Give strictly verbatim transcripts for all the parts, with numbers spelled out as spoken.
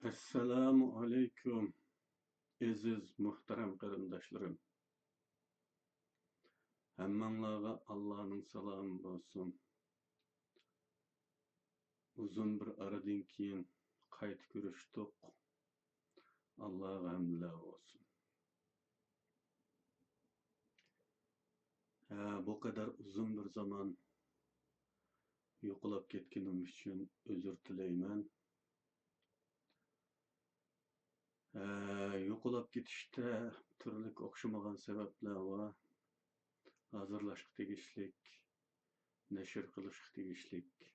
ئەسسالامۇ ئەلەيكۇم، ئەزىز، مۇھتەرەم قېرىنداشلىرىم. ھەممەڭلارغا ئاللانىڭ سالامى بولسۇن. ئۇزۇن بىر ئارىدىن كېيىن قايتا كۆرۈشتۇق. ئاللاغا ھەمدۇلە بولسۇن. ھە، بۇ قەدەر ئۇزۇن بىر زامان يوقىلاپ كەتكىنىم ئۈچۈن ئۆزۈر تىلەيمەن. ھە، يوقىلاپ كېتىشتە تۈرلۈك ئوخشىمىغان سەۋەبلەر بار. ھازىرلاشقا تېگىشلىك، نەشر قىلىشقا تېگىشلىك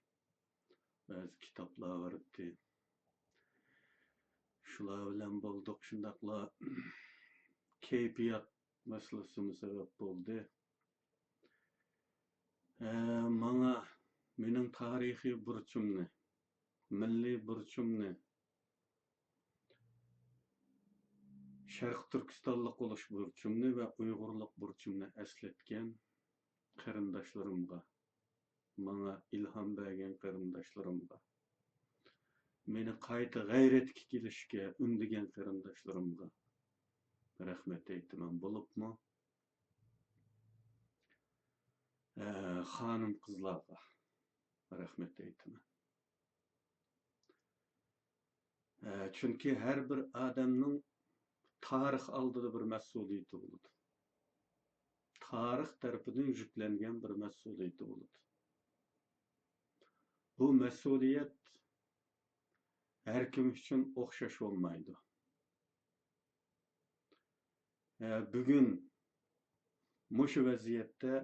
بەزى كىتابلار بار ئىدى. شۇلار بىلەن بولدۇق، شۇنداقلا كەيپىيات مەسىلىسىمۇ سەۋەب بولدى. ھە، ماڭا مېنىڭ تارىخىي بۇرچۇمنى، مىللىي بۇرچۇمنى، شەرقىي تۈركىستانلىق بولۇش بۇرچۇمنى ۋە ئۇيغۇرلۇق بۇرچۇمنى ئەسلەتكەن قېرىنداشلىرىمغا، ماڭا ئىلھام بەرگەن قېرىنداشلىرىمغا، مېنى قايتا غەيرەتكە كېلىشكە ئۈندىگەن قېرىنداشلىرىمغا رەھمەت ئېيتىمەن. بولۇپمۇ، ئە، خانىم-قىزلارغا رەھمەت ئېيتىمەن. ئە، چۈنكى ھەر بىر ئادەمنىڭ تارىخ ئالدىدا بىر مەسئۇلىيىتى بولىدۇ. تارىخ تەرىپىدىن يۈكلەنگەن بىر مەسئۇلىيىتى بولىدۇ. بۇ مەسئۇلىيەت ھەر كىم ئۈچۈن ئوخشاش بولمايدۇ. ئە، بۈگۈن مۇشۇ ۋەزىيەتتە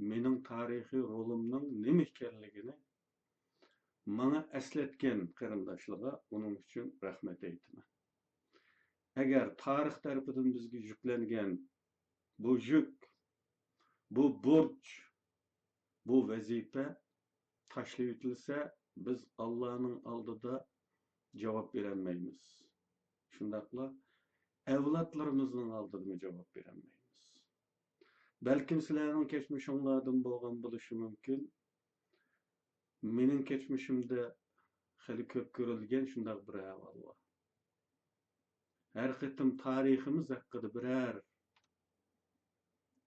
مېنىڭ تارىخىي رولۇمنىڭ نېمە ئىكەنلىكىنى ماڭا ئەسلەتكەن قېرىنداشلارغا ئۇنىڭ ئۈچۈن رەھمەت ئېيتىمەن. ئەگەر تارىخ تەرىپىدىن بىزگە يۈكلەنگەن بۇ يۈك، بۇ بۇرچ، بۇ ۋەزىپە تاشلىۋېتىلسە، بىز ئاللانىڭ ئالدىدا جاۋاب بېرەلمەيمىز. شۇنداقلا ئەۋلادلىرىمىزنىڭ ئالدىدىمۇ جاۋاب بېرەلمەيمىز. بەلكىم سىلەرنىڭ كەچمىشىڭلاردىن بولغان بولۇشى مۇمكىن. مېنىڭ كەچمىشىمدە خېلى كۆپ كۆرۈلگەن شۇنداق بىر ئەھۋال بار. ھەر قېتىم تارىخىمىز ھەققىدە بىرەر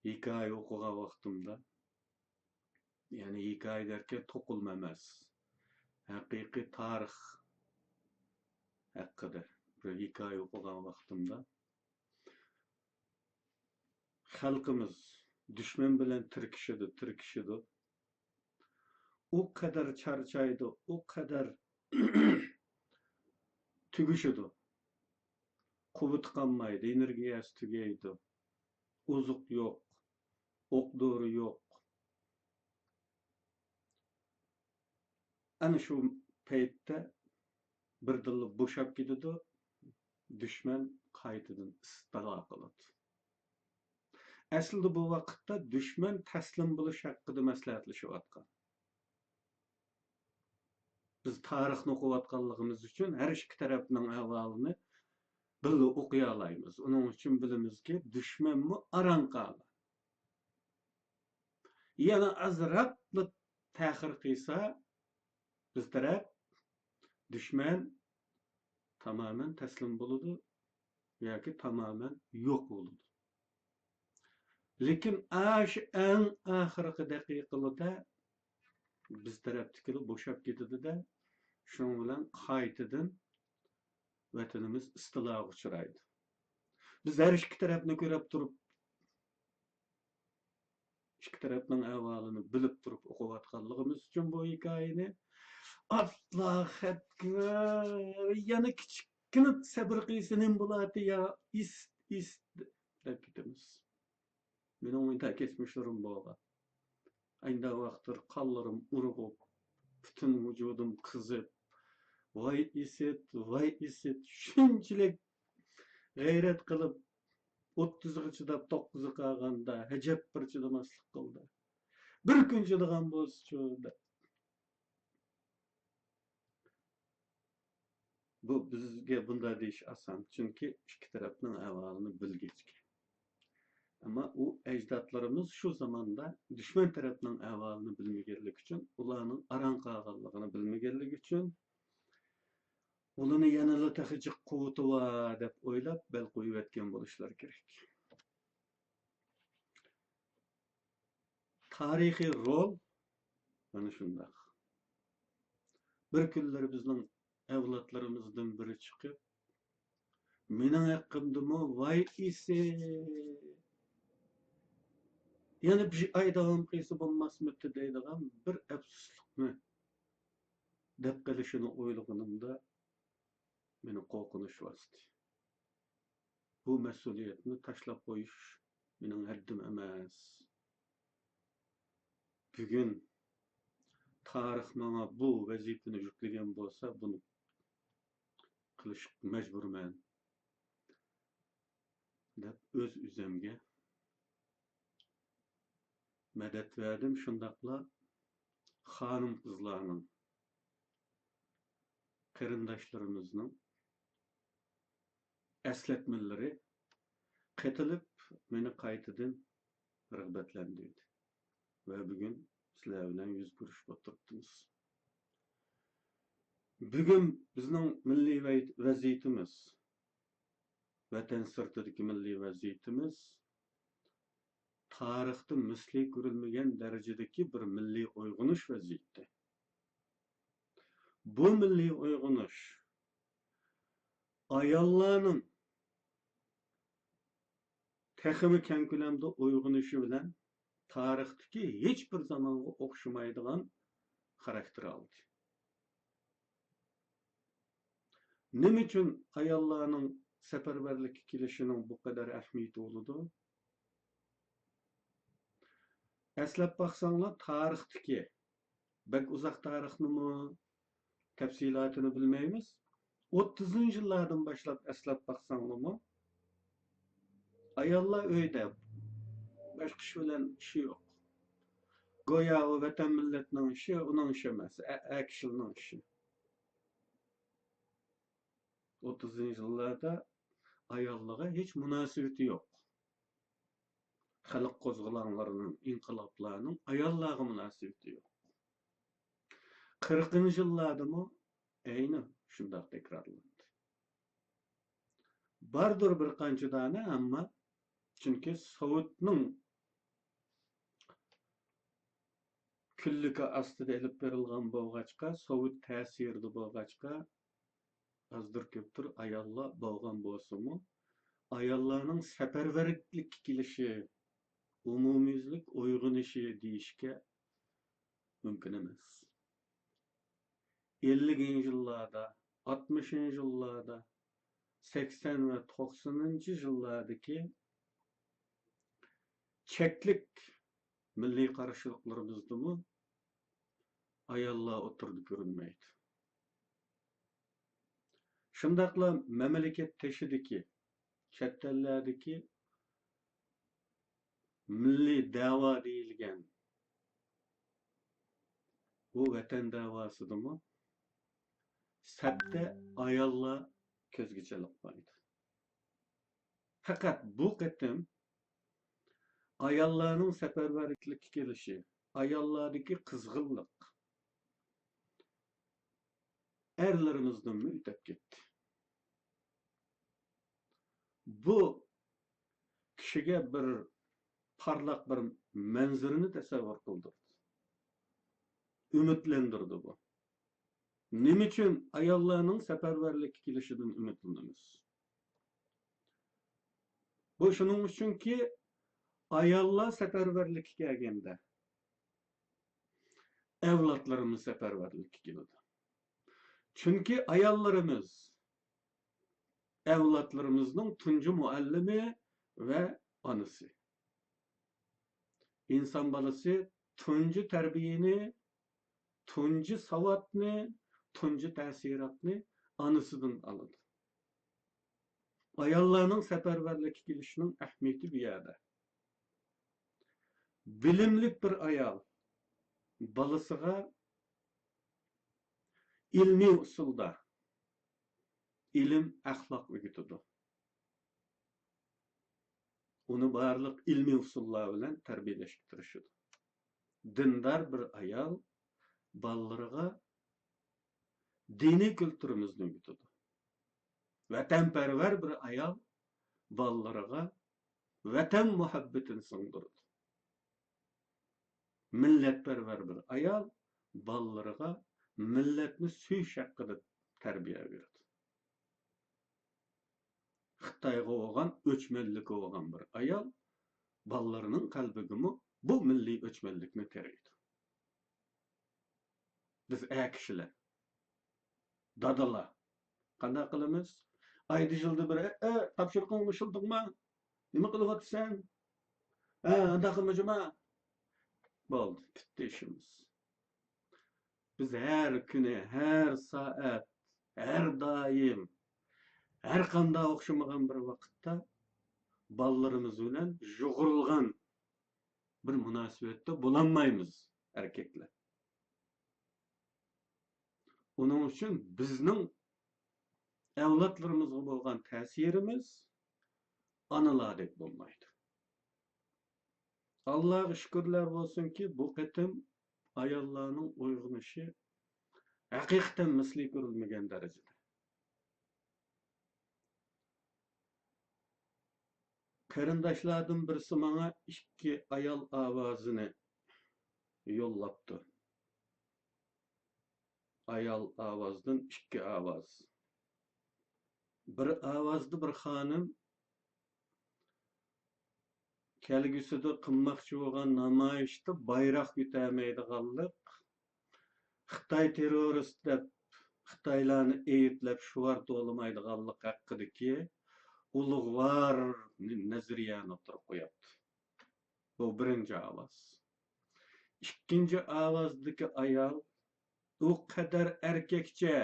ھېكايە ئوقۇغان ۋاقتىمدا، يەنى ھېكايە دەركەن، توقۇلما ئەمەس، ھەقىقىي تارىخ ھەققىدە بىر ھېكايە ئوقۇغان ۋاقتىمدا، خەلقىمىز دۈشمەن بىلەن تىركىشىدۇ، تىركىشىدۇ. ئۇ قەدەر چارچايدۇ، ئۇ قەدەر تۈگىشىدۇ. قۇۋۋىتى قالمايدۇ، ئېنېرگىيەسى تۈگەيدۇ. ئوزۇق يوق، ئوق-دورا يوق. ئەنە شۇ پەيتتە بىردىنلا بوشاپ كېتىدۇ، دۈشمەن قايتىدىن ئىستىلا قىلىدۇ. ئەسلىدە بۇ ۋاقىتتا دۈشمەن تەسلىم بولۇش ھەققىدە مەسلىھەتلىشىۋاتقان. بىز تارىخنى ئوقۇۋاتقانلىقىمىز ئۈچۈن ھەر ئىككى تەرەپنىڭ ئەھۋالىنى بىللە ئوقۇيالايمىز. ئۇنىڭ ئۈچۈن بىلىمىزكى، دۈشمەنمۇ ئاران قالغان. يەنە ئازراقلا تەخىر قىلسا، بىز تەرەپ، دۈشمەن تامامەن تەسلىم بولىدۇ ياكى تامامەن يوق بولىدۇ. لېكىن ئاشۇ ئەڭ ئاخىرقى دەقىقىلىدە بىز تەرەپتىكىلەر بوشاپ كېتىدۇ-دە، شۇنىڭ بىلەن قايتىدىن ۋەتىنىمىز ئىستىلاغا ئۇچرايدۇ. بىز ھەر ئىككى تەرەپنى كۆرۈپ تۇرۇپ، ئىككى تەرەپنىڭ ئەھۋالىنى بىلىپ تۇرۇپ ئوقۇۋاتقانلىقىمىز ئۈچۈن بۇ ھېكايىنى، ئاللا خەتكە يەنە كىچىككىنە سەبرى قىلسا نېمە بولاتتى يا، ئىس، ئىس دەپ كېتىمىز. مېنىڭ ئۇنداق كەچمىشلىرىم بولغان. ئانداق ۋاقىتلار قانلىرىم ئۇرغۇپ، پۈتۈن ۋۇجۇدۇم قىزىپ، ۋاي ئىسىت، ۋاي ئىسىت، شۇنچىلىك غەيرەت قىلىپ، ئوتتۇزغا چىداپ، توققۇزى قالغاندا، ھەجەپ بىر چىدىماسلىق قىلدى. بىر كۈن چىدىغان بولسىچۇ، دەپ. بۇ، بىزگە بۇنداق دېيىش ئاسان، چۈنكى ئىككى تەرەپنىڭ ئەھۋالىنى بىلگەچكە. ئەمما ئۇ ئەجدادلىرىمىز شۇ زاماندا دۈشمەن تەرەپنىڭ ئەھۋالىنى بىلمىگەنلىكى ئۈچۈن، ئۇلارنىڭ ئاران قالغانلىقىنى بىلمىگەنلىكى ئۈچۈن، ئۇلىنى يەنىلا تېخى جىق قۇۋۋىتى بار دەپ ئويلاپ بەل قويۇۋەتكەن بولۇشلىرى كېرەك. تارىخىي رول مانا شۇنداق. بىر كۈنلىرى بىزنىڭ ئەۋلادلىرىمىزدىن بىرى چىقىپ، مېنىڭ ھەققىمدىمۇ ۋاي ئىسى، يەنە بىر ئاي داۋام قىلسا بولماسمىتى دەيدىغان بىر ئەپسۇسلۇقنى دەپ قېلىشىنى ئويلىغىنىمدا مېنى قورقۇنچ باستى. بۇ مەسئۇلىيەتنى تاشلاپ قويۇش مېنىڭ ھەددىم ئەمەس. بۈگۈن تارىخ ماڭا بۇ ۋەزىپىنى يۈكلىگەن بولسا، بۇنى قىلىشقا مەجبۇرمەن، دەپ ئۆز-ئۆزۈمگە مەدەت بەردىم. شۇنداقلا خانىم-قىزلارنىڭ، قېرىنداشلىرىمىزنىڭ ئەسلەتمىلىرى قېتىلىپ، مېنى قايتىدىن رىغبەتلەندۈردى. ۋە بۈگۈن سىلەر بىلەن يۈز كۆرۈشۈپ ئولتۇرۇپتىمىز. بۈگۈن بىزنىڭ مىللىي ۋەي-، ۋەزىيىتىمىز، ۋەتەن سىرتىدىكى مىللىي ۋەزىيىتىمىز تارىختا مىسلى كۆرۈلمىگەن دەرىجىدىكى بىر مىللىي ئويغىنىش ۋەزىيىتى. بۇ مىللىي ئويغىنىش ئاياللارنىڭ تېخىمۇ كەڭ كۆلەمدە ئويغىنىشى بىلەن تارىختىكى ھېچ بىر زامانغا ئوخشىمايدىغان خاراكتېر ئالدى. نېمە ئۈچۈن ئاياللارنىڭ سەپەرۋەرلىككە كېلىشىنىڭ بۇ قەدەر ئەھمىيىتى بولىدۇ؟ ئەسلەپ باقساڭلار، تارىختىكى، بەك ئۇزاق تارىخنىمۇ، تەپسىلاتىنى بىلمەيمىز. ئوتتۇزىنچى يىللاردىن باشلاپ ئەسلەپ باقساڭلارمۇ، ئاياللار ئۆيدە، باشقا ئىش بىلەن ئىشى يوق. گويا ئۇ ۋەتەن مىللەتنىڭ ئىشى، ئۇنىڭ ئىشى ئەمەس، ئە-، ئەر كىشىلەرنىڭ ئىشى. ئوتتۇزىنچى يىللاردا ئاياللارغا ھېچ مۇناسىۋىتى يوق. خەلق قوزغىلاڭلىرىنىڭ، ئىنقىلابلارنىڭ ئاياللارغا مۇناسىۋىتى يوق. قىرىقىنچى يىللاردىمۇ ئەينى شۇنداق تەكرارلاندى. باردۇر بىر قانچە دانە، ئەمما چۈنكى سوۋېتنىڭ كۈنلۈكى ئاستىدا ئېلىپ بېرىلغان بولغاچقا، سوۋېت تەسىرىدە بولغاچقا، ئازدۇر كۆپتۇر ئاياللار بولغان بولسىمۇ، ئاياللارنىڭ سەپەرۋەرلىككە كېلىشى، ئومۇميۈزلۈك ئويغىنىشى دېيىشكە مۇمكىن ئەمەس. ئەللىكىنچى يىللاردا، ئاتمىشىنچى يىللاردا، سەكسەن ۋە توقسىنىنچى يىللاردىكى چەكلىك مىللىي قارشىلىقلىرىمىزدىمۇ ئاياللار ئوتتۇرىدا كۆرۈنمەيدۇ. شۇنداقلا مەملىكەت تېشىدىكى، چەت ئەللەردىكى مىللىي دەۋا دېيىلگەن بۇ ۋەتەن دەۋاسىدىمۇ سەپتە ئاياللار كۆزگە چېلىقمايدۇ. پەقەت بۇ قېتىم ئاياللارنىڭ سەپەرۋەرلىككە كېلىشى، ئاياللاردىكى قىزغىنلىق ئەرلىرىمىزدىنمۇ ئۆتۈپ كەتتى. بۇ كىشىگە بىر پارلاق بىر مەنزىرىنى تەسەۋۋۇر قىلدۇردى. ئۈمىدلەندۈردى بۇ. نېمە ئۈچۈن ئاياللارنىڭ سەپەرۋەرلىككە كېلىشىدىن ئۈمىدلىنىمىز؟ بۇ شۇنىڭ ئۈچۈنكى، ئاياللار سەپەرۋەرلىككە كەلگەندە، ئەۋلادلىرىمىز سەپەرۋەرلىككە كېلىدۇ. چۈنكى ئاياللىرىمىز ئەۋلادلىرىمىزنىڭ تۇنجى مۇئەللىمى ۋە ئانىسى. ئىنسان بالىسى تۇنجى تەربىيەنى، تۇنجى ساۋاتنى، تۇنجى تەسىراتنى ئانىسىدىن ئالىدۇ. ئاياللارنىڭ سەپەرۋەرلىككە كېلىشىنىڭ ئەھمىيىتى بۇ يەردە. بىلىملىك بىر ئايال بالىسىغا ئىلمىي ئۇسۇلدا ئىلىم، ئەخلاق ئۆگىتىدۇ. ئۇنى بارلىق ئىلمىي ئۇسۇللار بىلەن تەربىيەلەشكە تىرىشىدۇ. دىندار بىر ئايال بالىلىرىغا دىنىي كۈلتۈرىمىزنى ئۆگىتىدۇ. ۋەتەنپەرۋەر بىر ئايال بالىلىرىغا ۋەتەن مۇھەببىتىنى سىڭدۈرىدۇ. مىللەتپەرۋەر بىر ئايال بالىلىرىغا مىللەتنى سۆيۈش ھەققىدە تەربىيە بېرىدۇ. خىتايغا بولغان ئۆچمەنلىكى بولغان بىر ئايال بالىلىرىنىڭ قەلبىگىمۇ بۇ مىللىي ئۆچمەنلىكنى تېرەيدۇ. بىز ئەر كىشىلەر، دادىلار قانداق قىلىمىز؟ ئايدا يىلدا بىر، ئە، تاپشۇرۇقۇڭنى ئىشلىدىڭما؟ نېمە قىلىۋاتىسەن؟ ھە، ئۇنداق قىلما جۇما. بولدى، پۈتتى ئىشىمىز. بىز ھەر كۈنى، ھەر سائەت، ھەر دائىم، ھەر قانداق ئوخشىمىغان بىر ۋاقىتتا بالىلىرىمىز بىلەن يۇغۇرۇلغان بىر مۇناسىۋەتتە بولالمايمىز ئەركەكلەر. ئۇنىڭ ئۈچۈن بىزنىڭ ئەۋلادلىرىمىزغا بولغان تەسىرىمىز ئانىلاردەك بولمايدۇ. ئاللاغا شۈكۈرلەر بولسۇنكى، بۇ قېتىم ئاياللارنىڭ ئويغىنىشى ھەقىقەتەن مىسلى كۆرۈلمىگەن دەرىجىدە. قېرىنداشلاردىن بىرسى ماڭا ئىككى ئايال ئاۋازىنى يوللاپتۇ. ئايال ئاۋازدىن ئىككى ئاۋاز. بىر ئاۋازدا بىر خانىم كەلگۈسىدە قىلماقچى بولغان نامايىشتا بايراق كۆتەرمەيدىغانلىق، خىتاي تېررورىست دەپ خىتايلارنى ئەيىبلەپ شوئار توۋلىمايدىغانلىق ھەققىدىكى ئۇلۇغۋار نەزەرىيەنى ئوتتۇرىغا قويۇپتۇ. بۇ بىرىنچى ئاۋاز. ئىككىنچى ئاۋازدىكى ئايال ئۇ قەدەر ئەركەكچە،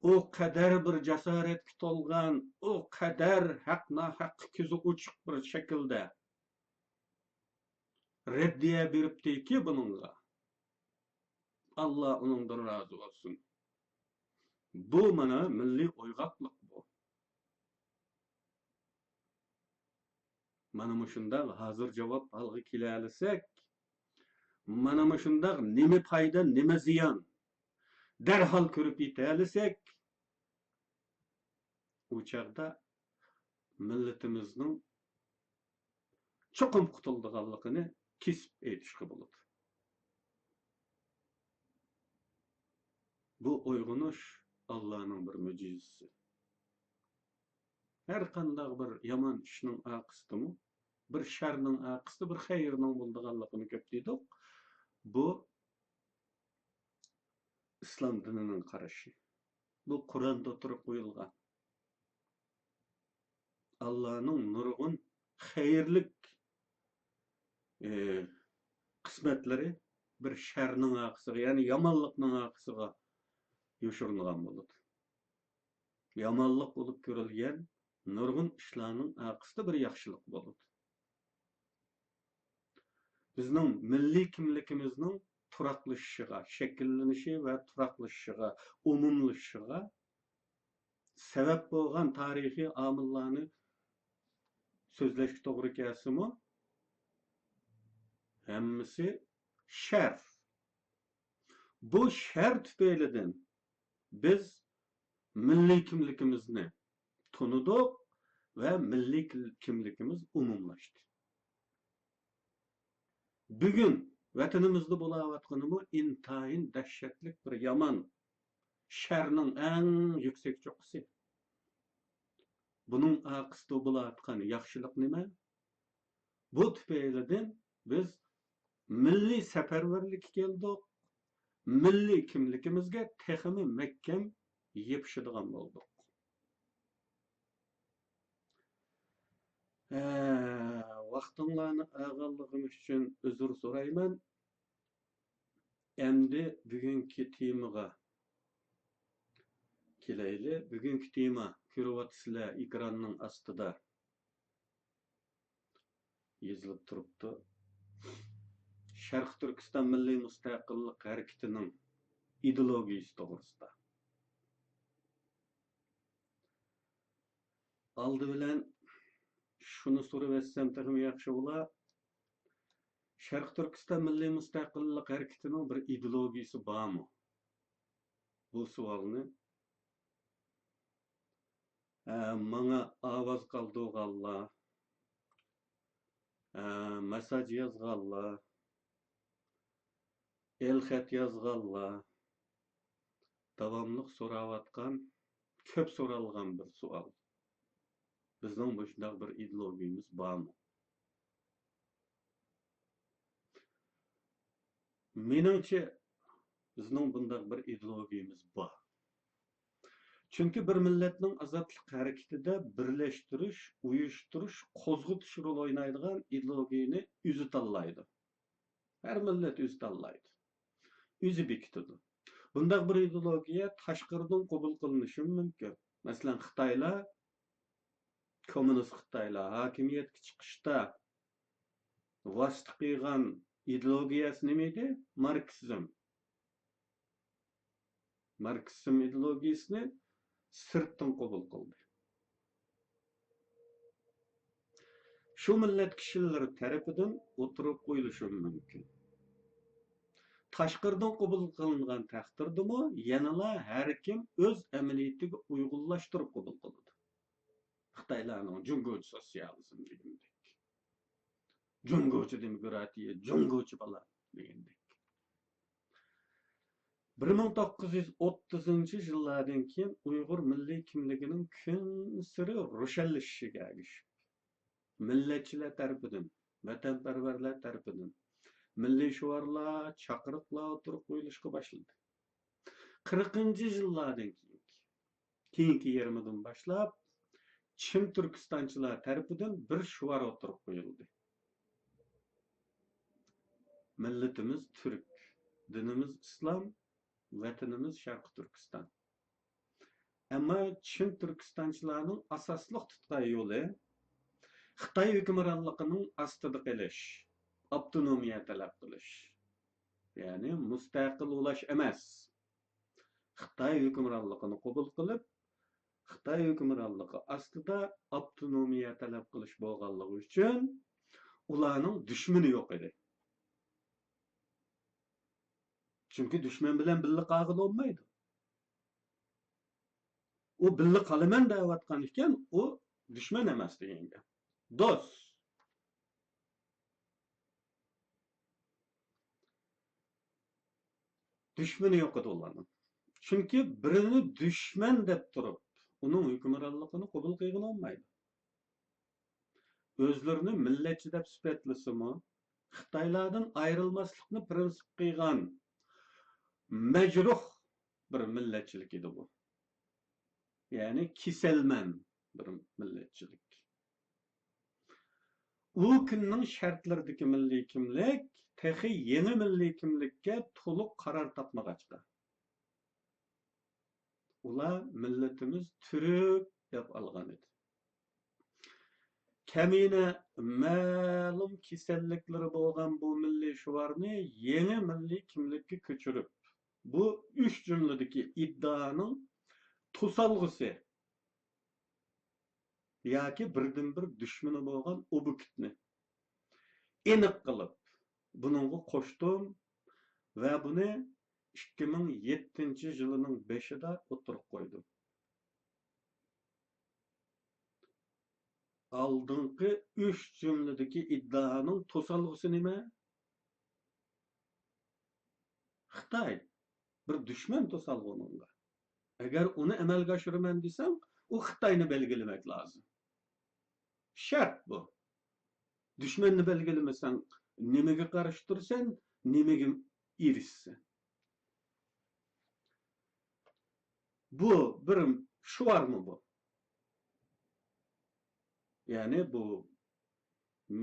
ئۇ قەدەر بىر جاسارەتكە تولغان، ئۇ قەدەر ھەق-ناھەققە كۆزى ئوچۇق بىر شەكىلدە رەددىيە بېرىپتىكى بۇنىڭغا. ئاللا ئۇنىڭدىن رازى بولسۇن. بۇ مانا مىللىي ئويغاقلىق بۇ. مانا مۇشۇنداق ھازىر جاۋاب ھالغا كېلەلىسەك، مانا مۇشۇنداق نېمە پايدا، نېمە زىيان دەرھال كۆرۈپ يېتەلىسەك، ئۇ چاغدا مىللىتىمىزنىڭ چوقۇم قۇتۇلىدىغانلىقىنى كېسىپ ئېيتىشقا بولىدۇ. بۇ ئويغىنىش ئاللانىڭ بىر مۆجىزىسى. ھەر قانداق بىر يامان ئىشنىڭ ئارقىسىدىمۇ بىر شەرنىڭ ئارقىسىدا بىر خەيرنىڭ بولىدىغانلىقىنى كۆپ دېدۇق. بۇ ئىسلام دىنىنىڭ قارىشى. بۇ قۇرئاندا ئوتتۇرىغا قويۇلغان. ئاللانىڭ نۇرغۇن خەيرلىك، ئى، قىسمەتلىرى بىر شەرنىڭ ئارقىسىغا، يەنى يامانلىقنىڭ ئارقىسىغا يوشۇرۇنغان بولىدۇ. يامانلىق بولۇپ كۆرۈلگەن نۇرغۇن ئىشلارنىڭ ئارقىسىدا بىر ياخشىلىق بولىدۇ. بىزنىڭ مىللىي كىملىكىمىزنىڭ تۇراقلىشىشىغا، شەكىللىنىشى ۋە تۇراقلىشىشىغا، ئومۇملىشىشىغا سەۋەب بولغان تارىخىي ئامىللارنى سۆزلەشكە توغرا كەلسىمۇ، ھەممىسى شەر. بۇ شەر تۈپەيلىدىن بىز مىللىي كىملىكىمىزنى تونۇدۇق ۋە مىللىي كىل-، كىملىكىمىز ئومۇملاشتى. بۈگۈن ۋەتىنىمىزدە بولاۋاتقىنىمۇ ئىنتايىن دەھشەتلىك بىر يامان شەرنىڭ ئەڭ يۈكسەك چوققىسى. بۇنىڭ ئارقىسىدا بولاۋاتقان ياخشىلىق نېمە؟ بۇ تۈپەيلىدىن بىز مىللىي سەپەرۋەرلىككە كەلدۇق، مىللىي كىملىكىمىزگە تېخىمۇ مەھكەم يېپىشىدىغان بولدۇق. ھە، ۋاقتىڭلارنى ئالغانلىقىم ئۈچۈن ئۆزۈر سورايمەن. ئەمدى بۈگۈنكى تېمىغا كېلەيلى. بۈگۈنكى تېما كۆرۈۋاتىسىلەر ئېكراننىڭ ئاستىدا يېزىلىپ تۇرۇپتۇ. شەرقىي تۈركىستان مىللىي مۇستەقىللىق ھەرىكىتىنىڭ ئىدېئولوگىيىسى توغرىسىدا. ئالدى بىلەن شۇنى سورىۋەتسەم تېخىمۇ ياخشى بولا. شەرقىي تۈركىستان مىللىي مۇستەقىللىق ھەرىكىتىنىڭ بىر ئىدېئولوگىيىسى بارمۇ؟ بۇ سوئالنى، ئە، ماڭا ئاۋاز قالدۇرغانلار، ئە، مېسساژ يازغانلار، ئېلخەت يازغانلار داۋاملىق سوراۋاتقان، كۆپ سورالغان بىر سوئال. بىزنىڭ مۇشۇنداق بىر ئىدېئولوگىيىمىز بارمۇ؟ مېنىڭچە، بىزنىڭ بۇنداق بىر ئىدېئولوگىيىمىز بار. چۈنكى بىر مىللەتنىڭ ئازادلىق ھەرىكىتىدە بىرلەشتۈرۈش، ئۇيۇشتۇرۇش، قوزغىتىش رولى ئوينايدىغان ئىدېئولوگىيىنى ئۆزى تاللايدۇ. ھەر مىللەت ئۆزى تاللايدۇ. ئۆزى بېكىتىدۇ. بۇنداق بىر ئىدېئولوگىيە تاشقىرىدىن قوبۇل قىلىنىشىمۇ مۇمكىن. مەسىلەن، خىتايلار، كوممۇنىست خىتايلار ھاكىمىيەتكە چىقىشتا ۋاسىتە قىلغان ئىدېئولوگىيەسى نېمە ئىدى؟ ماركسىزم. ماركسىزم ئىدېئولوگىيەسىنى سىرتتىن قوبۇل قىلدى. شۇ مىللەت كىشىلىرى تەرىپىدىن ئوتتۇرىغا قويۇلۇشى مۇمكىن. تاشقىرىدىن قوبۇل قىلىنغان تەقدىردىمۇ يەنىلا ھەر كىم ئۆز ئەمەلىيىتىگە ئۇيغۇنلاشتۇرۇپ قوبۇل قىلىدۇ. خىتايلارنىڭ جۇڭگوچە سوتسىيالىزم دېگىنىدەك. جۇڭگوچە دېموكراتىيە، جۇڭگوچە بالا دېگەندەك. بىر مىڭ توققۇز يۈز ئوتتۇزىنچى يىللاردىن كېيىن ئۇيغۇر مىللىي كىملىكىنىڭ كۈنسېرى روشەنلىشىشىگە ئەگىشىپ، مىللەتچىلەر تەرىپىدىن، ۋەتەنپەرۋەرلەر تەرىپىدىن مىللىي شوئارلار، چاقىرىقلار ئوتتۇرىغا قويۇلۇشقا باشلىدى. قىرىقىنچى يىللاردىن كېيىنكى، كېيىنكى يېرىمىدىن باشلاپ، چىن تۈركىستانچىلار تەرىپىدىن بىر شوئار ئوتتۇرىغا قويۇلدى. مىللىتىمىز تۈرك، دىنىمىز ئىسلام، ۋەتىنىمىز شەرقىي تۈركىستان. ئەمما چىن تۈركىستانچىلارنىڭ ئاساسلىق تۇتقان يولى خىتاي ھۆكۈمرانلىقىنىڭ ئاستىدا قېلىش، ئاپتونومىيە تەلەپ قىلىش. يەنى مۇستەقىل بولاش ئەمەس. خىتاي ھۆكۈمرانلىقىنى قوبۇل قىلىپ، خىتاي ھۆكۈمرانلىقى ئاستىدا ئاپتونومىيە تەلەپ قىلىش بولغانلىقى ئۈچۈن ئۇلارنىڭ دۈشمىنى يوق ئىدى. چۈنكى دۈشمەن بىلەن بىللە قالغىلى بولمايدۇ. ئۇ بىللە قالىمەن دەۋاتقان ئىكەن، ئۇ دۈشمەن ئەمەس دېگەن گەپ. دوست. دۈشمىنى يوق ئىدى ئۇلارنىڭ. چۈنكى بىرىنى دۈشمەن دەپ تۇرۇپ، ئۇنىڭ ھۆكۈمرانلىقىنى قوبۇل قىلغىلى بولمايدۇ. ئۆزلىرىنى مىللەتچى دەپ سۈپەتلىسىمۇ، خىتايلاردىن ئايرىلماسلىقنى پىرىنسىپ قىلغان مەجرۇھ بىر مىللەتچىلىك ئىدى بۇ. يەنى كېسەلمەن بىر مىللەتچىلىك. ئۇ كۈننىڭ شەرتلىرىدىكى مىللىي كىملىك تېخى يېڭى مىللىي كىملىككە تولۇق قارار تاپمىغاچقا، ئۇلار مىللىتىمىز تۈرك دەپ ئالغان ئىدى. كەمىنە مەلۇم كېسەللىكلىرى بولغان بۇ مىللىي شوئارنى يېڭى مىللىي كىملىككە كۆچۈرۈپ، بۇ ئۈچ جۈملىدىكى ئىددىئانىڭ توسالغۇسى ياكى بىردىنبىر دۈشمىنى بولغان ئوبيېكتنى ئېنىق قىلىپ، بۇنىڭغا قوشتۇم ۋە بۇنى ئىككى مىڭ يەتتىنچى يىلىنىڭ بېشىدا ئوتتۇرىغا قويدۇم. ئالدىنقى ئۈچ جۈملىدىكى ئىددىئانىڭ توسالغۇسى نېمە؟ خىتاي. بىر دۈشمەن توسالغۇ ئۇنىڭغا. ئەگەر ئۇنى ئەمەلگە ئاشۇرىمەن دېسەڭ، ئۇ خىتاينى بەلگىلىمەك لازىم. شەرت بۇ. دۈشمەننى بەلگىلىمىسەڭ، نېمىگە قارشى تۇرىسەن، نېمىگە ئېرىشىسەن؟ بۇ بىر شوئارمۇ بۇ؟ يەنى بۇ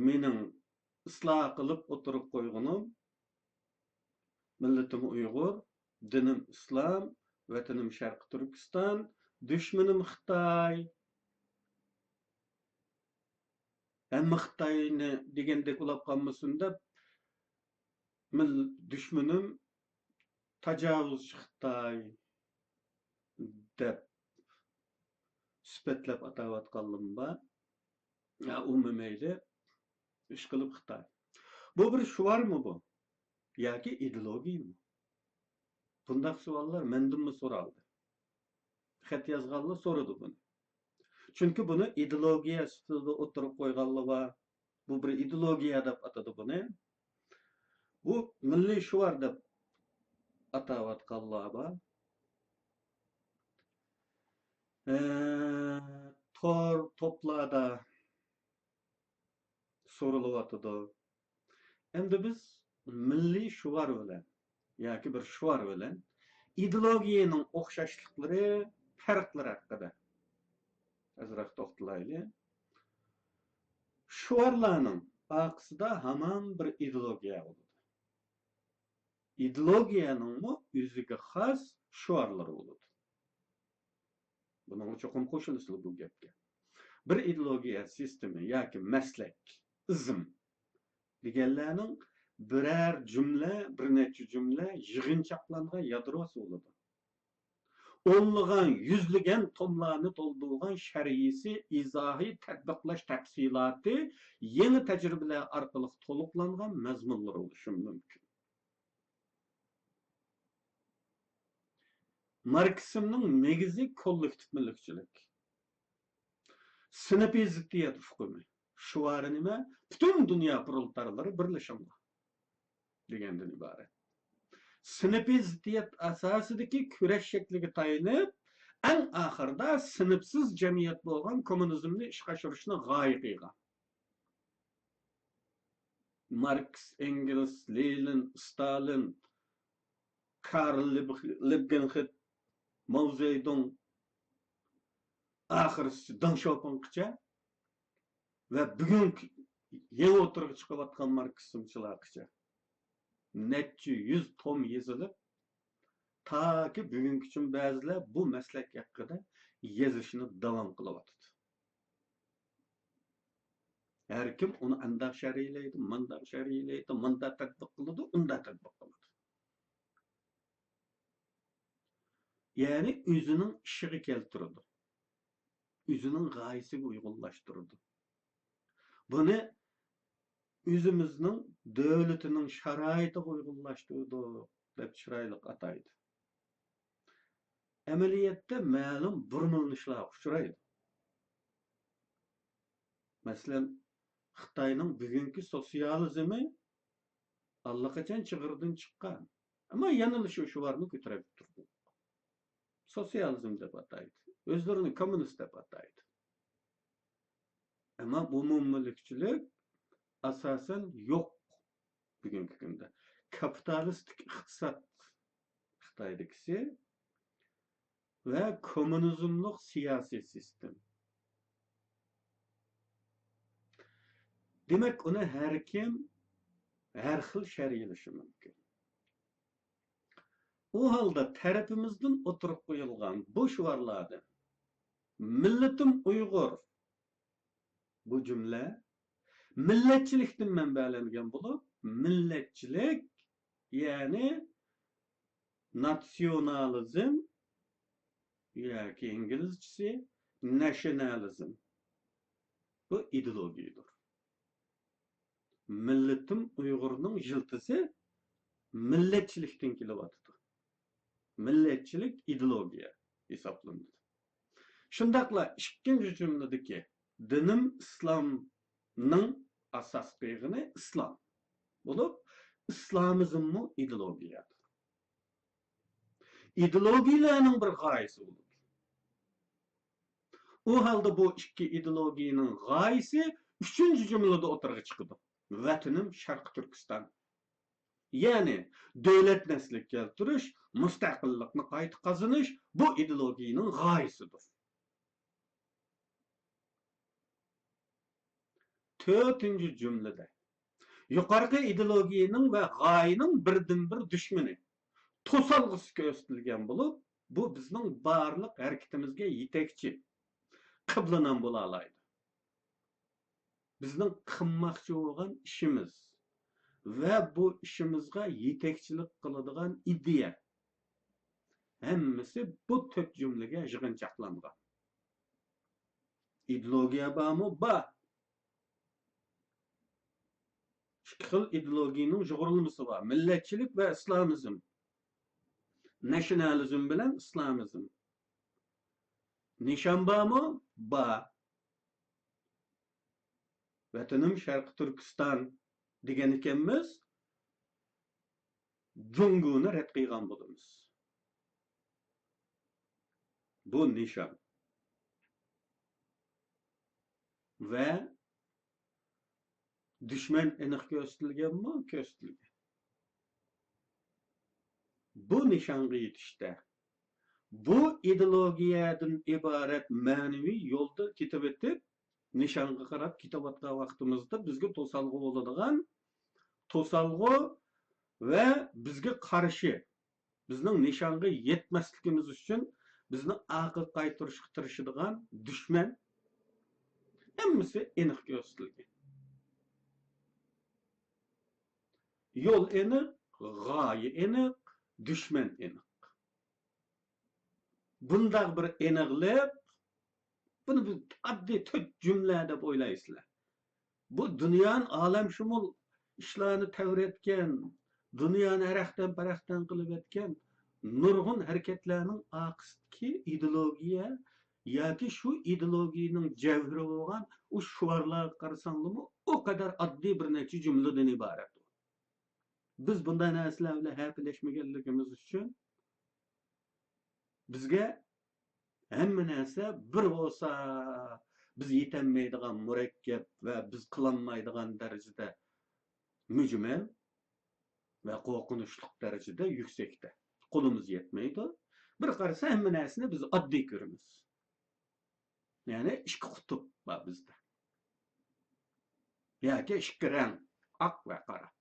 مېنىڭ ئىسلاھ قىلىپ ئوتتۇرىغا قويغىنىم، مىللىتىم ئۇيغۇر، دىنىم ئىسلام، ۋەتىنىم شەرقىي تۈركىستان، دۈشمىنىم خىتاي. ھەممە خىتاينى دېگەندەك ئۇلاپ قالمىسۇن دەپ، مىل-، دۈشمىنىم تاجاۋۇزچى خىتاي دەپ سۈپەتلەپ ئاتاۋاتقانلىرىم بار. ھە، ئۇمۇ مەيلى، ئىشقىلىپ خىتاي. بۇ بىر شوئارمۇ بۇ؟ ياكى ئىدېئولوگىيىمۇ؟ بۇنداق سوئاللار مەندىنمۇ سورالدى. خەت يازغانلار سورىدى بۇنى. چۈنكى بۇنى ئىدېئولوگىيە سۈپىتىدە ئوتتۇرىغا قويغانلار بار. بۇ بىر ئىدېئولوگىيە دەپ ئاتىدى بۇنى. بۇ مىللىي شوئار دەپ ئاتاۋاتقانلار بار. ئە، تور توپلاردا سورىلىۋاتىدۇ. ئەمدى بىز مىللىي شوئار بىلەن ياكى بىر شوئار بىلەن ئىدېئولوگىيەنىڭ ئوخشاشلىقلىرى، پەرقلىرى ھەققىدە ئازراق توختىلايلى. شوئارلارنىڭ ئارقىسىدا ھامان بىر ئىدېئولوگىيە بولىدۇ. ئىدېئولوگىيەنىڭمۇ ئۆزىگە خاس شوئارلىرى بولىدۇ. بۇنىڭغا چوقۇم قوشۇلىسىلەر بۇ گەپكە. بىر ئىدېئولوگىيە سىستېما ياكى مەسلەك، ئىزم دېگەنلەرنىڭ بىرەر جۈملە، بىر نەچچە جۈملە يىغىنچاقلانغان يادروسى بولىدۇ. ئونلىغان، يۈزلىگەن توملارنى تولدۇرغان شەرھىسى، ئىزاھى، تەتبىقلاش تەپسىلاتى، يېڭى تەجرىبىلەر ئارقىلىق تولۇقلانغان مەزمۇنلىرى بولۇشى مۇمكىن. ماركسىزمنىڭ نېگىزى كوللېكتىپ مۈلۈكچىلىك. سىنىپىي زىددىيەت ئۇقۇمى. شوئارى نېمە؟ پۈتۈن دۇنيا پرولېتارلىرى بىرلىشىڭلار دېگەندىن ئىبارەت. سىنىپىي زىددىيەت ئاساسىدىكى كۈرەش شەكلىگە تايىنىپ، ئەڭ ئاخىرىدا سىنىپسىز جەمئىيەت بولغان كوممۇنىزمنى ئىشقا ئاشۇرۇشنى غايە قىلغان. ماركس، ئېنگېلس، لېنىن، ستالىن، كارل لىب-، لىبگېنخىت، ماۋزېدۇڭ، ئاخىرسى دېڭ شياۋپىڭغىچە ۋە بۈگۈنكى يېڭى ئوتتۇرىغا چىقىۋاتقان ماركسىزمچىلارغىچە نەچچە يۈز توم يېزىلىپ، تاكى بۈگۈنگىچە بەزىلەر بۇ مەسلەك ھەققىدە يېزىشنى داۋام قىلىۋاتىدۇ. ھەر كىم ئۇنى ئانداق شەرھلەيدۇ، مۇنداق شەرھلەيدۇ، مۇنداق تەتبىق قىلىدۇ، ئۇنداق تەتبىق قىلىدۇ. يەنى ئۆزىنىڭ ئىشىغا كەلتۈرىدۇ. ئۆزىنىڭ غايىسىگە ئۇيغۇنلاشتۇرىدۇ. بۇنى ئۆزىمىزنىڭ دۆلىتىنىڭ شارائىتىغا ئۇيغۇنلاشتۇردۇق دەپ چىرايلىق ئاتايدۇ. ئەمەلىيەتتە مەلۇم بۇرمىلىنىشلارغا ئۇچرايدۇ. مەسىلەن، خىتاينىڭ بۈگۈنكى سوتسىيالىزمى ئاللىقاچان چىغىردىن چىققان. ئەمما يەنىلا شۇ شوئارنى كۆتۈرۈپ تۇرىدۇ. سوتسىيالىزم دەپ ئاتايدۇ. ئۆزلىرىنى كوممۇنىست دەپ ئاتايدۇ. ئەمما ئومۇممۈلۈكچىلىك ئاساسەن يوق بۈگۈنكى كۈندە. كاپىتالىستىك ئىقتىساد خىتايدىكىسى ۋە كوممۇنىزملىق سىياسىي سىستېما. دېمەك، ئۇنى ھەر كىم ھەر خىل شەرھلىشى مۇمكىن. ئۇ ھالدا تەرىپىمىزدىن ئوتتۇرىغا قويۇلغان بۇ شوئارلاردىن مىللىتىم ئۇيغۇر، بۇ جۈملە مىللەتچىلىكتىن مەنبەلەنگەن بولۇپ، مىللەتچىلىك، يەنى ناتسىيونالىزم ياكى ئىنگلىزچىسى نەشنالىزم، بۇ ئىدېئولوگىيەدۇر. مىللىتىم ئۇيغۇرنىڭ يىلتىزى مىللەتچىلىكتىن كېلىۋاتىدۇ. مىللەتچىلىك ئىدېئولوگىيە ھېسابلىنىدۇ. شۇنداقلا ئىككىنچى جۈملىدىكى دىنىم ئىسلامنىڭ ئاساس قىلغىنى ئىسلام بولۇپ، ئىسلامىزممۇ ئىدېئولوگىيەدۇر. ئىدېئولوگىيەلەرنىڭ بىر غايىسى بولىدۇ. ئۇ ھالدا بۇ ئىككى ئىدېئولوگىيەنىڭ غايىسى ئۈچىنچى جۈملىدە ئوتتۇرىغا چىقىدۇ. ۋەتىنىم شەرقىي تۈركىستان. يەنى دۆلەت نەسلىگە كەلتۈرۈش، مۇستەقىللىقنى قايتا قازىنىش بۇ ئىدېئولوگىيەنىڭ غايىسىدۇر. تۆتىنچى جۈملىدە يۇقىرىقى ئىدېئولوگىيەنىڭ ۋە غايىنىڭ بىردىنبىر دۈشمىنى، توسالغۇسى كۆرسىتىلگەن بولۇپ، بۇ بىزنىڭ بارلىق ھەرىكىتىمىزگە يېتەكچى، قىبلىنام بولالايدۇ. بىزنىڭ قىلماقچى بولغان ئىشىمىز ۋە بۇ ئىشىمىزغا يېتەكچىلىك قىلىدىغان ئىدىيە، ھەممىسى بۇ تۆت جۈملىگە يىغىنچاقلانغان. ئىدېئولوگىيە بارمۇ؟ بار. ئىككى خىل ئىدېئولوگىيەنىڭ يۇغۇرۇلمىسى بار. مىللەتچىلىك ۋە ئىسلامىزم. ناشونالىزم بىلەن ئىسلامىزم. نىشان بارمۇ؟ بار. ۋەتىنىم شەرقىي تۈركىستان دېگەن ئىكەنمىز، جۇڭگونى رەت قىلغان بولىمىز. بۇ نىشان. ۋە دۈشمەن ئېنىق كۆرسىتىلگەنمۇ؟ كۆرسىتىلگەن. بۇ نىشانغا يېتىشتە، بۇ ئىدېئولوگىيەدىن ئىبارەت مەنىۋى يولدا كېتىۋېتىپ، نىشانغا قاراپ كېتىۋاتقان ۋاقتىمىزدا بىزگە توسالغۇ بولىدىغان، توسالغۇ ۋە بىزگە قارشى، بىزنىڭ نىشانغا يەتمەسلىكىمىز ئۈچۈن بىزنى ئارقىغا قايتۇرۇشقا تىرىشىدىغان دۈشمەن ھەممىسى ئېنىق كۆرسىتىلگەن. يول ئېنىق، غايە ئېنىق، دۈشمەن ئېنىق. بۇنداق بىر ئېنىقلىق، بۇنى بىز ئاددىي تۆت جۈملە دەپ ئويلايسىلەر. بۇ دۇنيانى ئالەمشۇمۇل ئىشلارنى تەۋرەتكەن، دۇنيانى ھەرەختەن-پەرەختەن قىلىۋەتكەن نۇرغۇن ھەرىكەتلەرنىڭ ئارقىسىدىكى ئىدېئولوگىيە ياكى شۇ ئىدېئولوگىيەنىڭ جەۋھىرى بولغان ئۇ شوئارلارغا قارىساڭلىمۇ ئۇ قەدەر ئاددىي بىر نەچچە جۈملىدىن ئىبارەت ئۇ. بىز بۇنداق نەرسىلەر بىلەن ھەپىلەشمىگەنلىكىمىز ئۈچۈن بىزگە ھەممە نەرسە بىر بولسا، بىز يېتەلمەيدىغان مۇرەككەپ ۋە بىز قىلالمايدىغان دەرىجىدە مۈجمەل ۋە قورقۇنچلۇق دەرىجىدە يۈكسەكتە. قولىمىز يەتمەيدۇ. بىر قارىسا، ھەممە نەرسىنى بىز ئاددىي كۆرىمىز. يەنى ئىككى قۇتۇپ بار بىزدە. ياكى ئىككى رەڭ، ئاق ۋە قارا.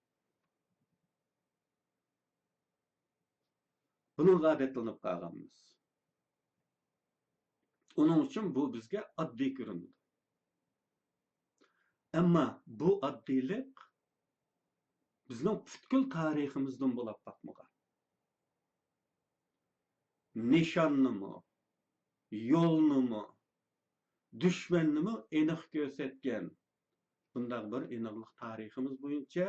بۇنىڭغا ئادەتلىنىپ قالغانمىز. ئۇنىڭ ئۈچۈن بۇ بىزگە ئاددىي كۆرۈنىدۇ. ئەمما بۇ ئاددىيلىق بىزنىڭ پۈتكۈل تارىخىمىزدىن بولاپ باقمىغان. نىشاننىمۇ، يولنىمۇ، دۈشمەننىمۇ ئېنىق كۆرسەتكەن بۇنداق بىر ئېنىقلىق تارىخىمىز بويىچە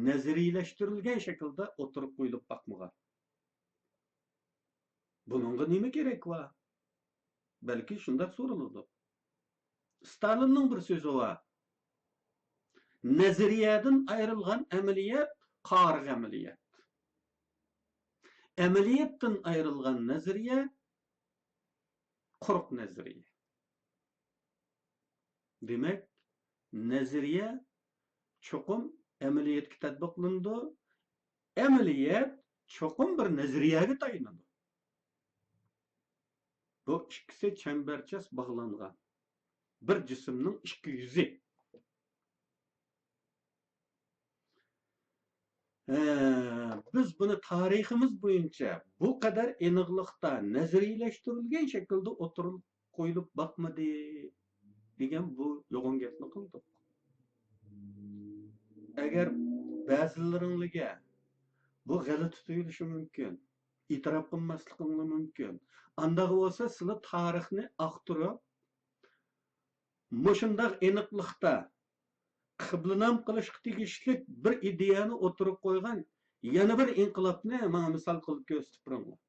نەزەرىيەلەشتۈرۈلگەن شەكىلدە ئوتتۇرىغا قويۇلۇپ باقمىغان. بۇنىڭغا نېمە كېرەك بار؟ بەلكى شۇنداق سورىلىدۇ. ستالىننىڭ بىر سۆزى بار. نەزەرىيەدىن ئايرىلغان ئەمەلىيەت قارىغۇ ئەمەلىيەت. ئەمەلىيەتتىن ئايرىلغان نەزەرىيە قۇرۇق نەزەرىيە. دېمەك، نەزەرىيە چوقۇم ئەمەلىيەتكە تەتبىقلىنىدۇ. ئەمەلىيەت چوقۇم بىر نەزەرىيەگە تايىنىدۇ. بۇ ئىككىسى چەمبەرچاس باغلانغان. بىر جىسىمنىڭ ئىككى يۈزى. ھە، بىز بۇنى تارىخىمىز بويىچە بۇ قەدەر ئېنىقلىقتا نەزەرىيەلەشتۈرۈلگەن شەكىلدە ئوتتۇرىغا قويۇلۇپ باقمىدى دېگەن بۇ يوغان گەپنى قىلدۇق. ئەگەر بەزىلىرىڭلارغا بۇ غەلىتە تۇيۇلۇشى مۇمكىن، ئېتىراپ قىلماسلىقىڭلار مۇمكىن. ئانداق بولسا سىلەر تارىخنى ئاختۇرۇپ، مۇشۇنداق ئېنىقلىقتا قىبلىنام قىلىشقا تېگىشلىك بىر ئىدىيەنى ئوتتۇرىغا قويغان يەنە بىر ئىنقىلابنى ماڭا مىسال قىلىپ كۆرسىتىپ بېرىڭلار.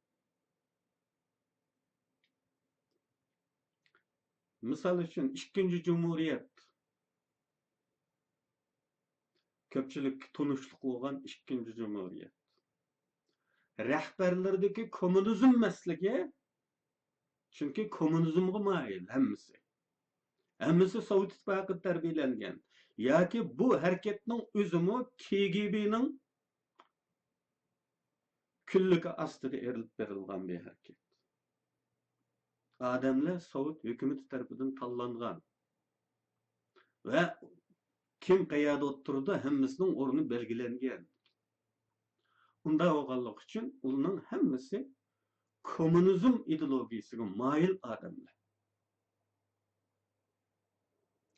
مىسال ئۈچۈن، ئىككىنچى جۇمھۇرىيەت. كۆپچىلىككە تونۇشلۇق بولغان ئىككىنچى جۇمھۇرىيەت. رەھبەرلىرىدىكى كوممۇنىزم مەستلىكى، چۈنكى كوممۇنىزمغا مايىل ھەممىسى. ھەممىسى سوۋېت ئىتتىپاقىدا تەربىيەلەنگەن. ياكى بۇ ھەرىكەتنىڭ ئۆزىمۇ كېگېبېنىڭ كۈنلۈكى ئاستىدا ئېلىپ بېرىلغان بىر ھەرىكەت. ئادەملەر سوۋېت ھۆكۈمىتى تەرىپىدىن تاللانغان ۋە كىم قەيەردە ئولتۇرىدۇ، ھەممىسىنىڭ ئورنى بەلگىلەنگەن. ئۇنداق بولغانلىقى ئۈچۈن ئۇلارنىڭ ھەممىسى كوممۇنىزم ئىدېئولوگىيىسىگە مايىل ئادەملەر.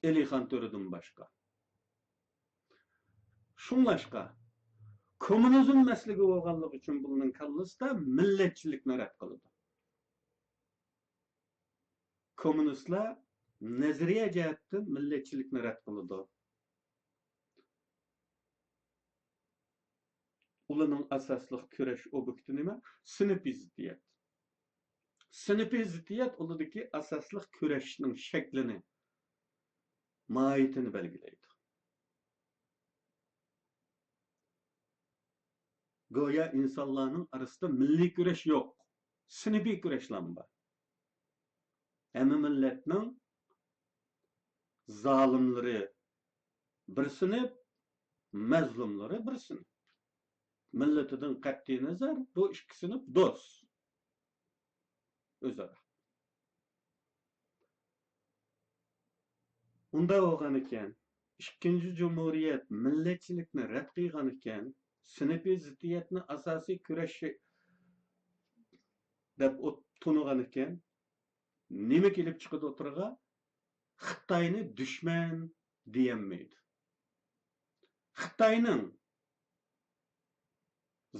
ئېلىخان تۆرىدىن باشقا. شۇڭلاشقا، كوممۇنىزم مەستلىكى بولغانلىقى ئۈچۈن بۇلارنىڭ كاللىسىدا مىللەتچىلىكنى رەت قىلىدۇ. كوممۇنىستلار نەزەرىيە جەھەتتىن مىللەتچىلىكنى رەت قىلىدۇ. ئۇلارنىڭ ئاساسلىق كۈرەش ئوبيېكتى نېمە؟ سىنىپىي زىددىيەت. سىنىپىي زىددىيەت ئۇلىدىكى ئاساسلىق كۈرەشنىڭ شەكلىنى، ماھىيىتىنى بەلگىلەيدۇ. گويا ئىنسانلارنىڭ ئارىسىدا مىللىي كۈرەش يوق، سىنىپىي كۈرەشلەرمۇ بار. ھەممە مىللەتنىڭ زالىملىرى بىر سىنىپ، مەزلۇملىرى بىر سىنىپ. مىللىتىدىن قەتئىينەزەر، بۇ ئىككى سىنىپ دوست ئۆزئارا. ئۇنداق بولغانىكەن، ئىككىنچى جۇمھۇرىيەت مىللەتچىلىكنى رەت قىلغانىكەن، سىنىپىي زىددىيەتنى ئاساسىي كۈرەش دەپ ئوت-، تونۇغانىكەن، نېمە كېلىپ چىقىدۇ ئوتتۇرىغا؟ خىتاينى دۈشمەن دېيەلمەيدۇ. خىتاينىڭ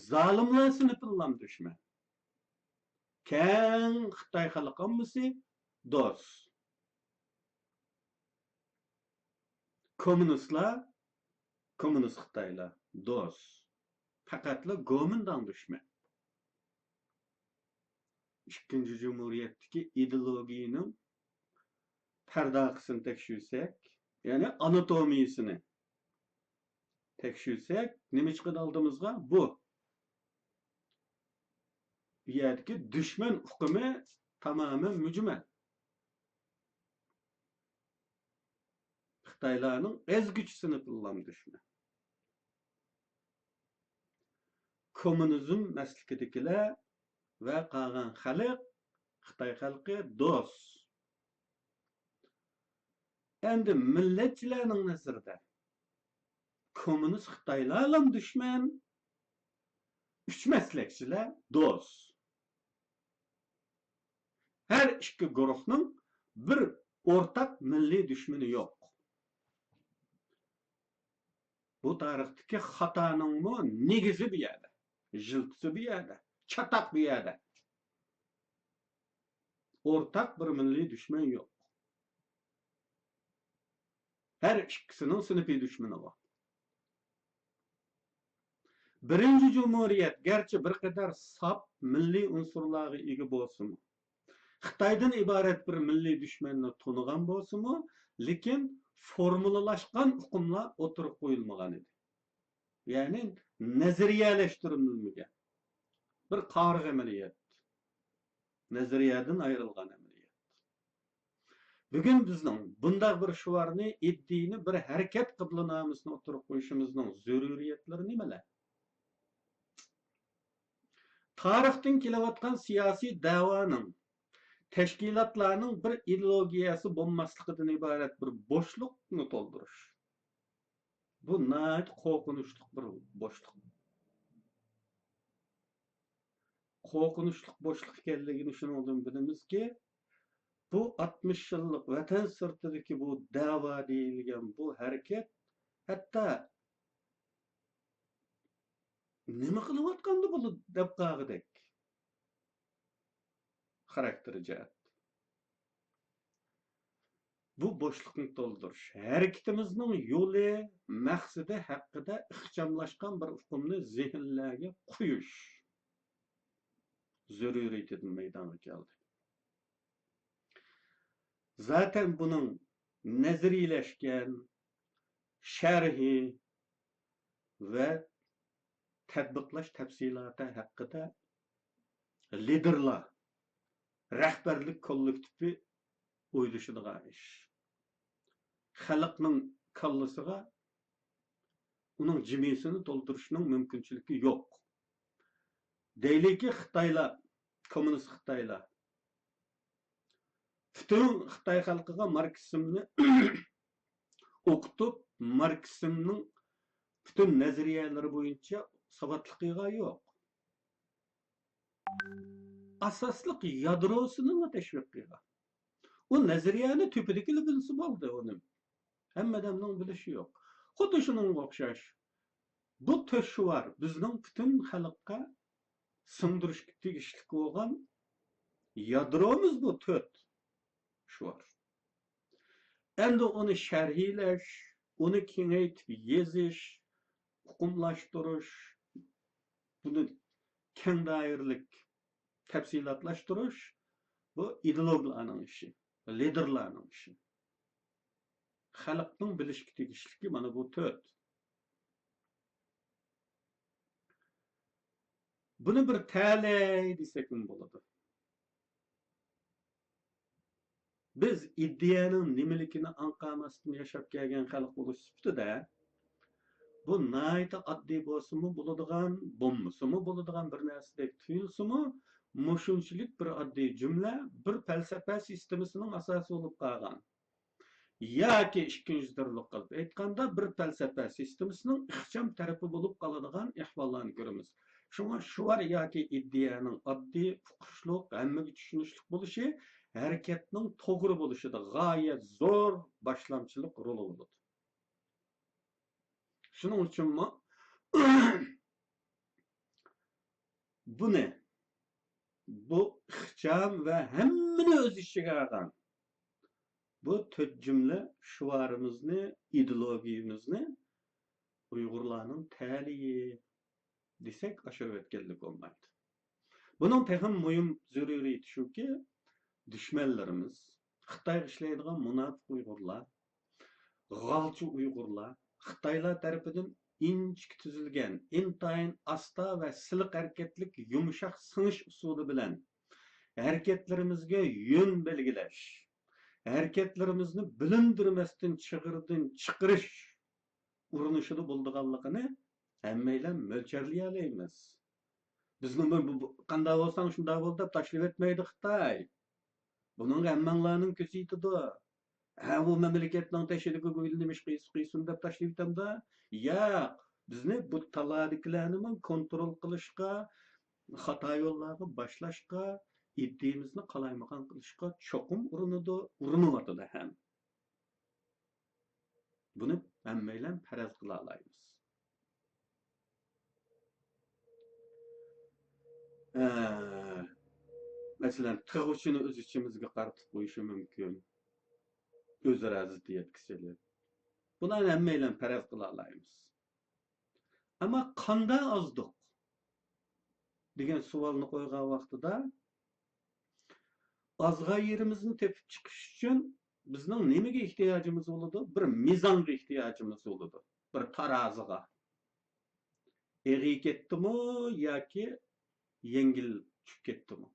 زالىملار سىنىپىنىلا دۈشمەن. كەڭ خىتاي خەلق ئاممىسى دوست. كوممۇنىستلار، كوممۇنىست خىتايلار دوست. پەقەتلا گومىنداڭ دۈشمەن. ئىككىنچى جۇمھۇرىيەتتىكى ئىدېئولوگىيىنىڭ پەرداخىسىنى تەكشۈرسەك، يەنى ئاناتومىيىسىنى تەكشۈرسەك، نېمە چىقىدۇ ئالدىمىزغا؟ بۇ، بۇ يەردىكى دۈشمەن ئۇقۇمى تامامەن مۈجمەل. خىتايلارنىڭ ئەزگۈچىسىنى پۇللام دۈشمەن. كوممۇنىزم مەسلىكىدىكىلەر ۋە قالغان خەلق، خىتاي خەلقى دوست. ئەمدى مىللەتچىلەرنىڭ نەزىرىدە كوممۇنىست خىتايلارلام دۈشمەن، ئۈچ مەسلەكچىلەر دوست. ھەر ئىككى گۇرۇھنىڭ بىر ئورتاق مىللىي دۈشمىنى يوق. بۇ تارىختىكى خاتانىڭمۇ نېگىزى بۇ يەردە، يىلتىزى بۇ يەردە، چاتاق بۇ يەردە. ئورتاق بىر مىللىي دۈشمەن يوق. ھەر ئىككىسىنىڭ سىنىپىي دۈشمىنى بار. بىرىنچى جۇمھۇرىيەت گەرچە بىر قەدەر ساپ مىللىي ئۇنسۇرلارغا ئىگە بولسىمۇ، خىتايدىن ئىبارەت بىر مىللىي دۈشمەننى تونۇغان بولسىمۇ، لېكىن فورمۇلىلاشقان ئۇقۇملار ئوتتۇرىغا قويۇلمىغان ئىدى. يەنى نەزەرىيەلەشتۈرۈلمىگەن. بىر قارىغۇ ئەمەلىيەت. نەزەرىيەدىن ئايرىلغان ئەمەلىيەت. بۈگۈن بىزنىڭ بۇنداق بىر شوئارنى، ئىدىيىنى، بىر ھەرىكەت قىبلىنامىسىنى ئوتتۇرىغا قويۇشىمىزنىڭ زۆرۈرىيەتلىرى نېمىلەر؟ تارىختىن كېلىۋاتقان سىياسىي دەۋانىڭ، تەشكىلاتلارنىڭ بىر ئىدېئولوگىيەسى بولماسلىقىدىن ئىبارەت بىر بوشلۇقنى تولدۇرۇش. بۇ ناھايىتى قورقۇنچلۇق بىر بوشلۇق. قورقۇنچلۇق بوشلۇق ئىكەنلىكىنى شۇنىڭدىن بىلىمىزكى، بۇ ئاتمىش يىللىق ۋەتەن سىرتىدىكى بۇ دەۋا دېيىلگەن بۇ ھەرىكەت ھەتتا نېمە قىلىۋاتقاندۇ بۇ دەپ قالغۇدەك خاراكتېرى جەھەتتە. بۇ بوشلۇقنى تولدۇرۇش، ھەرىكىتىمىزنىڭ يولى، مەقسىتى ھەققىدە ئىخچاملاشقان بىر ئۇقۇمنى زېھىنلەرگە قويۇش زۆرۈرىيىتىدىن مەيدانغا كەلدى. زاتەن بۇنىڭ نەزەرىيلەشكەن شەرھى ۋە تەتبىقلاش تەپسىلاتى ھەققىدە لىدېرلار، رەھبەرلىك كوللېكتىپى ئويلىشىدىغان ئىش. خەلقنىڭ كاللىسىغا ئۇنىڭ جىمىسىنى تولدۇرۇشنىڭ مۇمكىنچىلىكى يوق. دەيلىكى، خىتايلار، كوممۇنىست خىتايلار پۈتۈن خىتاي خەلقىگە ماركسىزمنى ئوقۇتۇپ، ماركسىزمنىڭ پۈتۈن نەزەرىيەلىرى بويىچە ساۋاتلىق قىلغان يوق. ئاساسلىق يادروسىنىلا تەشۋىق قىلغان. ئۇ نەزەرىيەنى تۆپىدىكىلا بىلسە بولدى ئۇنى. ھەممە ئادەمنىڭ بىلىشى يوق. خۇددى شۇنىڭغا ئوخشاش. بۇ تۆت شوئار بىزنىڭ پۈتۈن خەلققە سىڭدۈرۈشكە تېگىشلىك بولغان يادرومىز بۇ تۆت شوئار. ئەمدى ئۇنى شەرھلەش، ئۇنى كېڭەيتىپ يېزىش، ئۇقۇملاشتۇرۇش، بۇنى كەڭ دائىرىلىك تەپسىلاتلاشتۇرۇش، بۇ ئىدېئولوگلارنىڭ ئىشى، لىدېرلارنىڭ ئىشى. خەلقنىڭ بىلىشكە تېگىشلىكى مانا بۇ تۆت. بۇنى بىر تەلەي دېسەكمۇ بولىدۇ. بىز ئىدىيەنىڭ نېمىلىكىنى ئاڭقاماستىن ياشاپ كەلگەن خەلق بولۇش سۈپىتىدە، بۇ ناھايىتى ئاددىي بولسىمۇ بولىدىغان، بولمىسىمۇ بولىدىغان بىر نەرسىدەك تۇيۇلسىمۇ، مۇشۇنچىلىك بىر ئاددىي جۈملە بىر پەلسەپە سىستېمىسىنىڭ ئاساسى بولۇپ قالغان. ياكى ئىككىنچى تۈرلۈك قىلىپ ئېيتقاندا، بىر پەلسەپە سىستېمىسىنىڭ ئىخچام تەرىپى بولۇپ قالىدىغان ئەھۋاللارنى كۆرىمىز. شۇڭا شوئار ياكى ئىدىيەنىڭ ئاددىي، ئۇقۇشلۇق، ھەممىگە چۈشىنىشلىك بولۇشى ھەرىكەتنىڭ توغرا بولۇشىدا غايەت زور باشلامچىلىق رولى بولىدۇ. شۇنىڭ ئۈچۈنمۇ بۇنى، بۇ ئىخچام ۋە ھەممىنى ئۆز ئىچىگە ئالغان بۇ تۆت جۈملە شوئارىمىزنى، ئىدېئولوگىيىمىزنى ئۇيغۇرلارنىڭ تەلىيى دېسەك، ئاشۇرۇۋەتكەنلىك بولمايدۇ. بۇنىڭ تېخىمۇ مۇھىم زۆرۈرىيىتى شۇكى، دۈشمەنلىرىمىز، خىتايغا ئىشلەيدىغان مۇناپىق ئۇيغۇرلار، غالچى ئۇيغۇرلار خىتايلار تەرىپىدىن ئىنچىكە تۈزۈلگەن، ئىنتايىن ئاستا ۋە سىلىق ھەرىكەتلىك يۇمشاق سىڭىش ئۇسۇلى بىلەن ھەرىكەتلىرىمىزگە يۆن بەلگىلەش، ھەرىكەتلىرىمىزنى بىلىندۈرمەستىن چىغىردىن چىقىرىش ئۇرۇنۇشىدا بولىدىغانلىقىنى ھەممەيلەن مۆلچەرلىيەلەيمىز. بىزنىڭ بۇ، بۇ، بۇ، قانداق بولساڭ شۇنداق بول دەپ تاشلىۋەتمەيدۇ خىتاي. بۇنىڭغا ھەممەڭلارنىڭ كۆزى يېتىدۇ. ھە، ئۇ مەملىكەتنىڭ تېشىدىكى گۇيىنى نېمە ئىش قىلسا قىلسۇن دەپ تاشلىۋېتەمدۇ؟ ياق، بىزنى بۇ تالادا كىلەرنىمۇ كونترول قىلىشقا، خاتا يوللارغا باشلاشقا، ئىدىيىمىزنى قالايمىقان قىلىشقا چوقۇم ئۇرۇنىدۇ، ئۇرۇنۇۋاتىدۇ ھەم. بۇنى ھەممەيلەن پەرەز قىلالايمىز. ئە، مەسىلەن، تىغ ئۇچىنى ئۆز ئىچىمىزگە قارىتىپ قويۇشى مۇمكىن. ئۆزئارا زىددىيەتكە سېلىپ. بۇلارنى ھەممەيلەن پەرەز قىلالايمىز. ئەمما قاندا ئازدۇق دېگەن سوئالنى قويغان ۋاقتىدا، ئازغان يېرىمىزنى تېپىپ چىقىش ئۈچۈن بىزنىڭ نېمىگە ئېھتىياجىمىز بولىدۇ؟ بىر مىزانغا ئېھتىياجىمىز بولىدۇ. بىر تارازىغا. ئېغىر كەتتىمۇ ياكى يەڭگىل چۈشۈپ كەتتىمۇ؟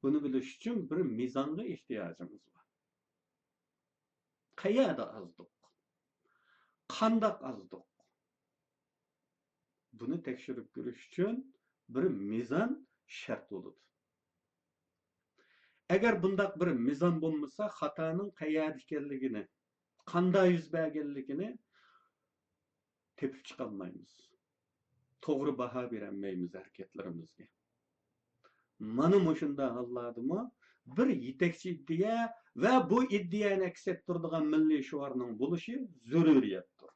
بۇنى بىلىش ئۈچۈن بىر مىزانغا ئېھتىياجىمىز بار. قەيەردە ئازدۇق؟ قانداق ئازدۇق؟ بۇنى تەكشۈرۈپ كۆرۈش ئۈچۈن بىر مىزان شەرت بولىدۇ. ئەگەر بۇنداق بىر مىزان بولمىسا، خاتانىڭ قەيەردە ئىكەنلىكىنى، قاندا يۈز بەرگەنلىكىنى تېپىپ چىقالمايمىز. توغرا باھا بېرەلمەيمىز ھەرىكەتلىرىمىزگە. مانا مۇشۇنداق ھاللاردىمۇ بىر يېتەكچى ئىدىيە ۋە بۇ ئىدىيەنى ئەكس ئەتتۈرىدىغان مىللىي شوئارنىڭ بولۇشى زۆرۈرىيەتتۇر.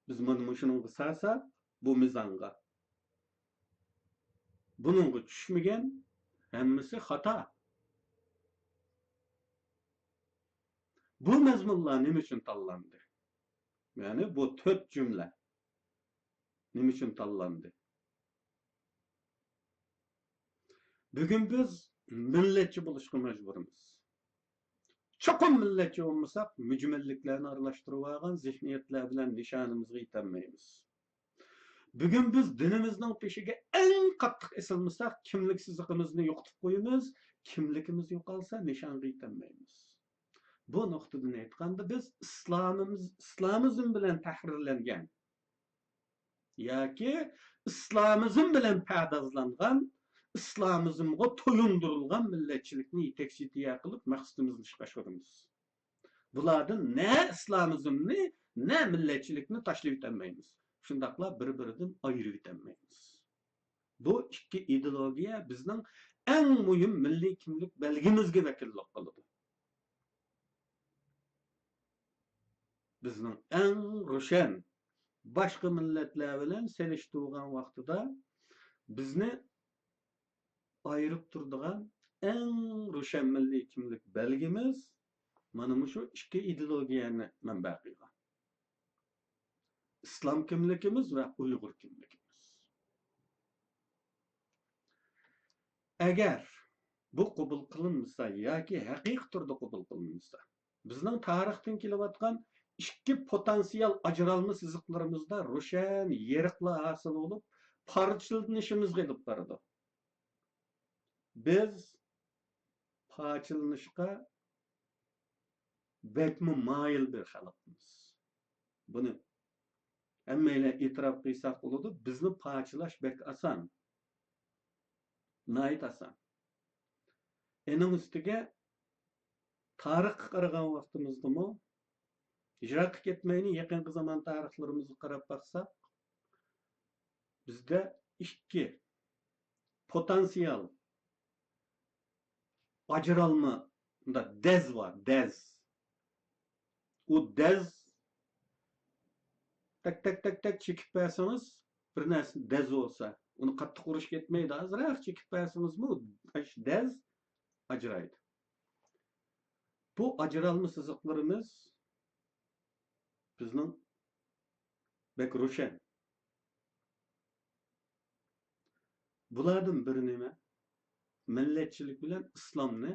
بىز مانا مۇشۇنىڭغا سالساق، بۇ مىزانغا، بۇنىڭغا چۈشمىگەن ھەممىسى خاتا. بۇ مەزمۇنلار نېمە ئۈچۈن تاللاندى؟ يەنى بۇ تۆت جۈملە نېمە ئۈچۈن تاللاندى؟ بۈگۈن بىز مىللەتچى بولۇشقا مەجبۇرمىز. چوقۇم مىللەتچى بولمىساق، مۈجمەللىكلەرنى ئارىلاشتۇرۇۋالغان زېھنىيەتلەر بىلەن نىشانىمىزغا يېتەلمەيمىز. بۈگۈن بىز دىنىمىزنىڭ پېشىگە ئەڭ قاتتىق ئېسىلمىساق، كىملىك سىزىقىمىزنى يوقىتىپ قويىمىز. كىملىكىمىز يوقالسا، نىشانغا يېتەلمەيمىز. بۇ نۇقتىدىن ئېيتقاندا، بىز ئىسلامىمىز، ئىسلامىزم بىلەن تەھرىرلەنگەن ياكى ئىسلامىزم بىلەن پەردازلانغان، ئىسلامىزمغا تويۇندۇرۇلغان مىللەتچىلىكنى يېتەكچى ئىدىيە قىلىپ مەقسىتىمىزنى ئىشقا ئاشۇرىمىز. بۇلاردىن نە ئىسلامىزمنى، نە مىللەتچىلىكنى تاشلىۋېتەلمەيمىز. شۇنداقلا بىر-بىرىدىن ئايرىۋېتەلمەيمىز. بۇ ئىككى ئىدېئولوگىيە بىزنىڭ ئەڭ مۇھىم مىللىي كىملىك بەلگىمىزگە ۋەكىللىك قىلىدۇ. بىزنىڭ ئەڭ روشەن، باشقا مىللەتلەر بىلەن سېلىشتۇرغان ۋاقتىدا بىزنى ئايرىپ تۇرىدىغان ئەڭ روشەن مىللىي كىملىك بەلگىمىز مانا مۇشۇ ئىككى ئىدېئولوگىيەنى مەنبە قىلغان. ئىسلام كىملىكىمىز ۋە ئۇيغۇر كىملىكىمىز. ئەگەر بۇ قوبۇل قىلىنمىسا ياكى ھەقىقىي تۈردە قوبۇل قىلىنمىسا، بىزنىڭ تارىختىن كېلىۋاتقان ئىككى پوتېنسىيال ئاجرالما سىزىقلىرىمىزدا روشەن يېرىقلار ھاسىل بولۇپ، پارچىلىنىشىمىزغا ئېلىپ بارىدۇ. بىز پارچىلىنىشقا بەكمۇ مايىل بىر خەلقمىز. بۇنى ھەممەيلەن ئېتىراپ قىلساق بولىدۇ، بىزنى پارچىلاش بەك ئاسان. ناھايىتى ئاسان. ئېنىڭ ئۈستىگە تارىخقا قارىغان ۋاقتىمىزدىمۇ، يىراققا كەتمەيلى، يېقىنقى زامان تارىخلىرىمىزغا قاراپ باقساق، بىزدە ئىككى پوتېنسىيال ئاجرالما، مۇنداق دەز بار، دەز. ئۇ دەز تەك، تەك، تەك، تەك چېكىپ بەرسىڭىز، بىر نەرسە دەز بولسا، ئۇنى قاتتىق ئۇرۇش كەتمەيدۇ. ئازراق چېكىپ بەرسىڭىزمۇ، ئاشۇ دەز ئاجرايدۇ. بۇ ئاجرالما سىزىقلىرىمىز بىزنىڭ بەك روشەن. بۇلاردىن بىرى نېمە؟ مىللەتچىلىك بىلەن ئىسلامنى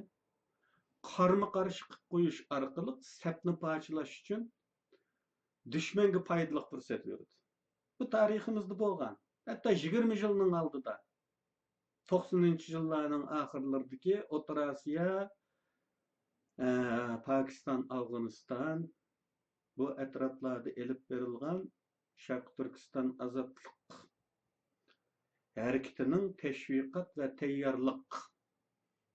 قارمۇ قارشى قىلىپ قويۇش ئارقىلىق سەپنى پارچىلاش ئۈچۈن دۈشمەنگە پايدىلىق پۇرسەت بېرىدۇ. بۇ تارىخىمىزدا بولغان. ھەتتا يىگىرمە يىلنىڭ ئالدىدا، توقسىنىنچى يىللارنىڭ ئاخىرلىرىدىكى ئوتتۇرا ئاسىيا، ئە، پاكىستان، ئافغانىستان، بۇ ئەتراپلاردا ئېلىپ بېرىلغان شەرقىي تۈركىستان ئازادلىق ھەرىكىتىنىڭ تەشۋىقات ۋە تەييارلىق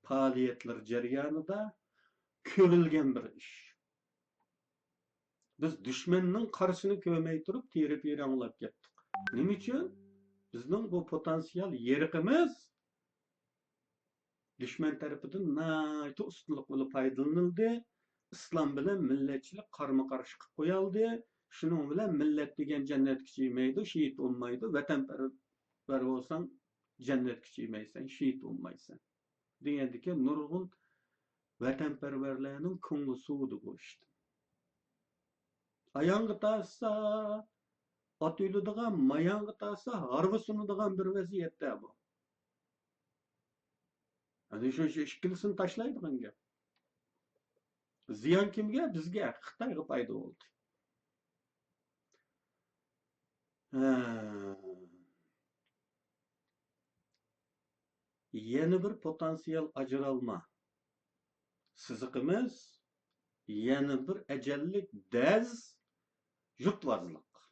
پائالىيەتلىرى جەريانىدا كۆرۈلگەن بىر ئىش. بىز دۈشمەننىڭ قارىسىنى كۆرمەي تۇرۇپ تېرە-پېرەڭلەپ كەتتۇق. نېمە ئۈچۈن؟ بىزنىڭ بۇ پوتېنسىيال يېرىقىمىز دۈشمەن تەرىپىدىن ناھايىتى ئۇستىلىق بىلەن پايدىلىنىلدى. ئىسلام بىلەن مىللەتچىلىك قارمۇ قارشى قىلىپ قويالدى. شۇنىڭ بىلەن مىللەت دېگەن جەننەتكە چىدىمايدۇ، شېھىت بولمايدۇ. ۋەتەنپەرۋەر بولساڭ جەننەتكە چىدىمايسەن، شېھىت بولمايسەن دېگەندىكىن نۇرغۇن ۋەتەنپەرۋەرلەرنىڭ كۆڭلى سوۋۇدى بۇ ئىشتىن. ئاياغقا تارتسا، ئات ئۆلىدىغان، ماياغقا تارتسا، ھارۋا سۇنىدىغان بىر ۋەزىيەتتە بۇ. ئەنە شۇ، شۇ ئىككىلىسىنى تاشلايدىغان گەپ. زىيان كىمگە؟ بىزگە، خىتايغا پايدا بولدى. ھە. يەنە بىر پوتېنسىيال ئاجرالما سىزىقىمىز، يەنە بىر ئەجەللىك دەز، يۇرتۋازلىق.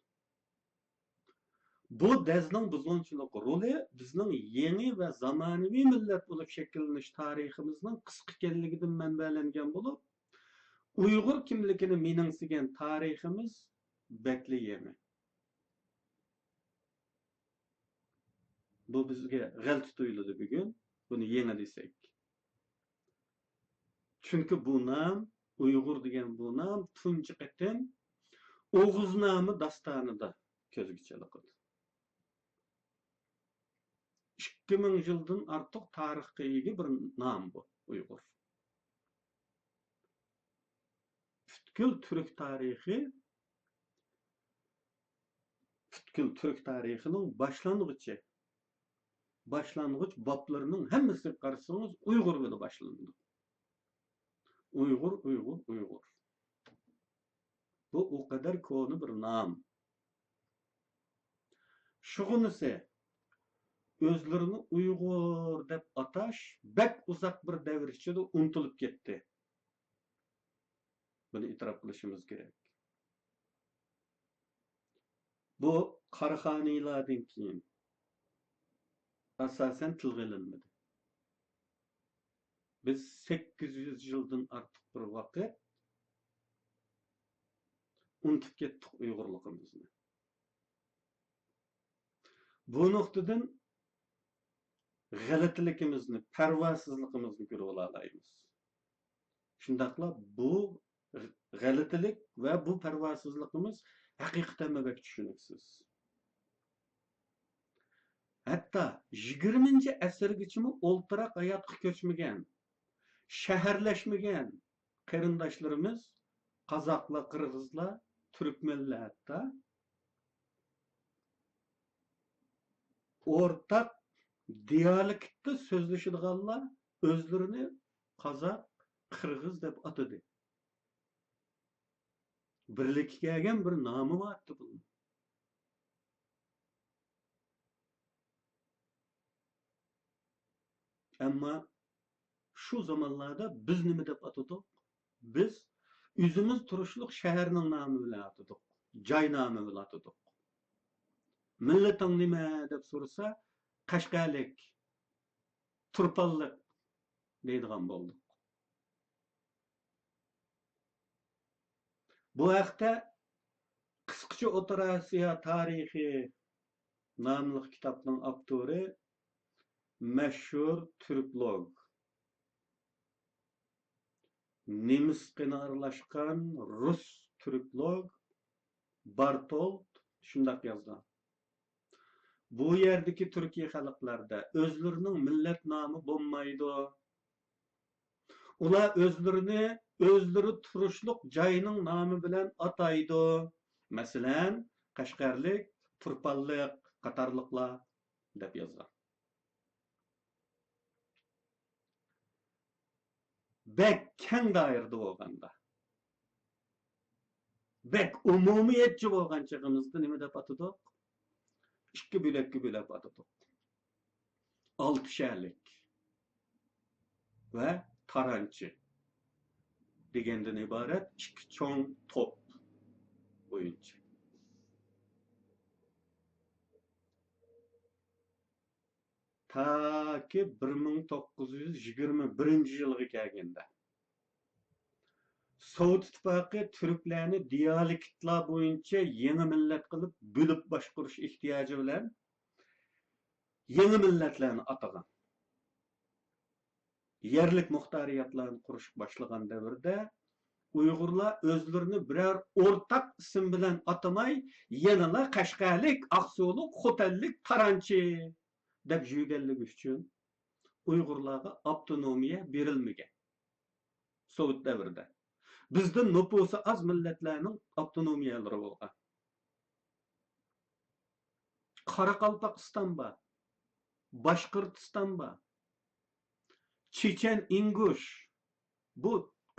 بۇ دەزنىڭ بۇزغۇنچىلىق رولى بىزنىڭ يېڭى ۋە زامانىۋى مىللەت بولۇپ شەكىللىنىش تارىخىمىزنىڭ قىسقا ئىكەنلىكىدىن مەنبەلەنگەن بولۇپ، ئۇيغۇر كىملىكىنى مىنىڭسىگەن تارىخىمىز بەكلا يېڭى. بۇ بىزگە غەلىتە تۇيۇلىدۇ بۈگۈن، بۇنى يېڭى دېسەك. چۈنكى بۇ نام، ئۇيغۇر دېگەن بۇ نام تۇنجى قېتىم ئوغۇزنامە داستانىدا كۆزگە چېلىقىدۇ. ئىككى مىڭ يىلدىن ئارتۇق تارىخقا ئىگە بىر نام بۇ، ئۇيغۇر. پۈتكۈل تۈرك تارىخى، پۈتكۈل تۈرك تارىخىنىڭ باشلانغۇچى، باشلانغۇچ بابلىرىنىڭ ھەممىسىگە قارىسىڭىز، ئۇيغۇر بىلەن باشلىنىدۇ. ئۇيغۇر، ئۇيغۇر، ئۇيغۇر. بۇ ئۇ قەدەر كونا بىر نام. شۇغىنىسى، ئۆزلىرىنى ئۇيغۇر دەپ ئاتاش بەك ئۇزاق بىر دەۋر ئىچىدە ئۇنتۇلۇپ كەتتى. بۇنى ئېتىراپ قىلىشىمىز كېرەك. بۇ قاراخانىيلاردىن كېيىن ئاساسەن تىلغا ئېلىنمىدى. بىز سەككىز يۈز يىلدىن ئارتۇق بىر ۋاقىت ئۇنتۇپ كەتتۇق ئۇيغۇرلۇقىمىزنى. بۇ نۇقتىدىن غەلىتىلىكىمىزنى، پەرۋاسىزلىقىمىزنى كۆرۈۋالالايمىز. شۇنداقلا بۇ غەلىتىلىك ۋە بۇ پەرۋاسىزلىقىمىز ھەقىقەتەنمۇ بەك چۈشىنىكسىز. ھەتتا يىگىرمىنچى ئەسىرگىچىمۇ ئولتۇراق ھاياتقا كۆچمىگەن، شەھەرلەشمىگەن قېرىنداشلىرىمىز، قازاقلار، قىرغىزلار، تۈركمەنلەر ھەتتا ئورتاق دىيالېكتتا سۆزلىشىدىغانلار ئۆزلىرىنى قازاق، قىرغىز دەپ ئاتىدى. بىرلىككە كەلگەن بىر نامى بار ئىدى بۇنىڭ. ئەمما شۇ زامانلاردا بىز نېمە دەپ ئاتىدۇق؟ بىز ئۆزىمىز تۇرۇشلۇق شەھەرنىڭ نامى بىلەن ئاتىدۇق، جاي نامى بىلەن ئاتىدۇق. مىللىتىڭ نېمە دەپ سورىسا، قەشقەرلىك، تۇرپانلىق دەيدىغان بولدۇق. بۇ ھەقتە قىسقىچە ئوتتۇرا ئاسىيا تارىخى ناملىق كىتابنىڭ ئاپتورى مەشھۇر تۈركلوگ، نېمىس قېنى ئارىلاشقان رۇس تۈركلوگ بارتولد شۇنداق يازغان. بۇ يەردىكى تۈركىي خەلقلەردە ئۆزلىرىنىڭ مىللەت نامى بولمايدۇ. ئۇلار ئۆزلىرىنى ئۆزلىرى تۇرۇشلۇق جاينىڭ نامى بىلەن ئاتايدۇ. مەسىلەن، قەشقەرلىك، تۇرپانلىق قاتارلىقلار دەپ يازغان. بەك كەڭ دائىرىدە بولغاندا، بەك ئومۇمىيەتچى بولغان چېغىمىزدا نېمە دەپ ئاتىدۇق؟ ئىككى بۆلەككە بۆلۈپ ئاتىدۇق. ئالتىشەرلىك ۋە تارانچى دېگەندىن ئىبارەت ئىككى چوڭ توپ بويىچە. تاكى بىر مىڭ توققۇز يۈز يىگىرمە بىرىنچى يىلغا كەلگەندە، سوۋېت ئىتتىپاقى تۈركلەرنى دىيالېكتلار بويىچە يېڭى مىللەت قىلىپ بۆلۈپ باشقۇرۇش ئېھتىياجى بىلەن يېڭى مىللەتلەرنى ئاتىغان. يەرلىك مۇختارىيەتلەرنى قۇرۇشقا باشلىغان دەۋردە ئۇيغۇرلار ئۆزلىرىنى بىرەر ئورتاق ئىسىم بىلەن ئاتىماي، يەنىلا قەشقەرلىك، ئاقسۇلۇق، خوتەنلىك، تارانچى دەپ يۈرگەنلىكى ئۈچۈن ئۇيغۇرلارغا ئاپتونومىيە بېرىلمىگەن. سوۋېت دەۋرىدە بىزدىن نوپۇسى ئاز مىللەتلەرنىڭ ئاپتونومىيەلىرى بولغان. قاراقالپاقىستان بار، باشقۇرتىستان بار، چېچەن، ئىنگۇش، بۇ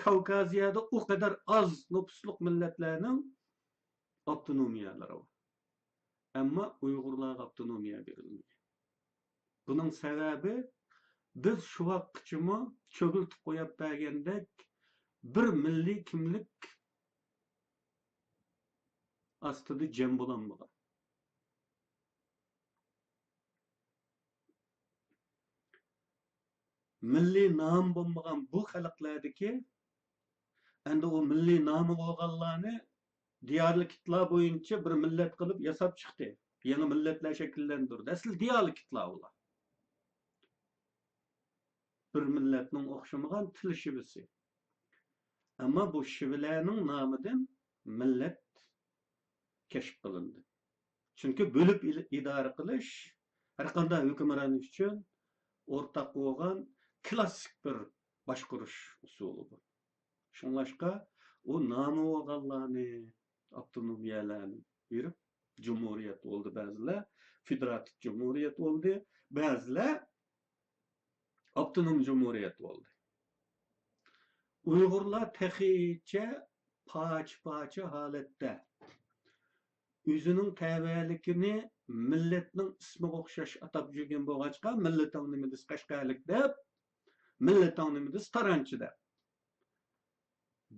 كاۋكازىيەدە ئۇ قەدەر ئاز نوپۇسلۇق مىللەتلەرنىڭ ئاپتونومىيەلىرى بار. ئەمما ئۇيغۇرلارغا ئاپتونومىيە بېرىلمىگەن. بۇنىڭ سەۋەبى، بىز شۇ ۋاقىتقىچىمۇ چۆگۈلتۈپ قويۇپ بەرگەندەك بىر مىللىي كىملىك ئاستىدا جەم بولالمىغان. مىللىي نامى بولمىغان بۇ خەلقلەردىكى، ئەمدى ئۇ مىللىي نامى بولغانلارنى دىيالېكتلار بويىچە بىر مىللەت قىلىپ ياساپ چىقتى. يېڭى مىللەتلەر شەكىللەندۈردى. ئەسلى دىيالېكتلار ئۇلار. بىر مىللەتنىڭ ئوخشىمىغان تىل شىۋىسى. ئەمما بۇ شىۋىلەرنىڭ نامىدىن مىللەت كەشىپ قىلىندى. چۈنكى بۆلۈپ ئىل-، ئىدارە قىلىش ھەر قانداق ھۆكۈمران ئۈچۈن ئورتاق بولغان كلاسسىك بىر باشقۇرۇش ئۇسۇلى بۇ. شۇڭلاشقا ئۇ نامى بولغانلارنى ئاپتونومىيەلەرنى بېرىپ، جۇمھۇرىيەت بولدى بەزىلەر، فېدېراتىپ جۇمھۇرىيەت بولدى بەزىلەر، ئاپتونوم جۇمھۇرىيەت بولدى. ئۇيغۇرلار تېخىچە پارچە-پارچە ھالەتتە ئۆزىنىڭ تەۋەلىكىنى مىللەتنىڭ ئىسمىغا ئوخشاش ئاتاپ يۈرگەن بولغاچقا، مىللىتىڭ نېمە دېسە قەشقەرلىك دەپ، مىللىتىڭ نېمە دېسە تارانچى دەپ،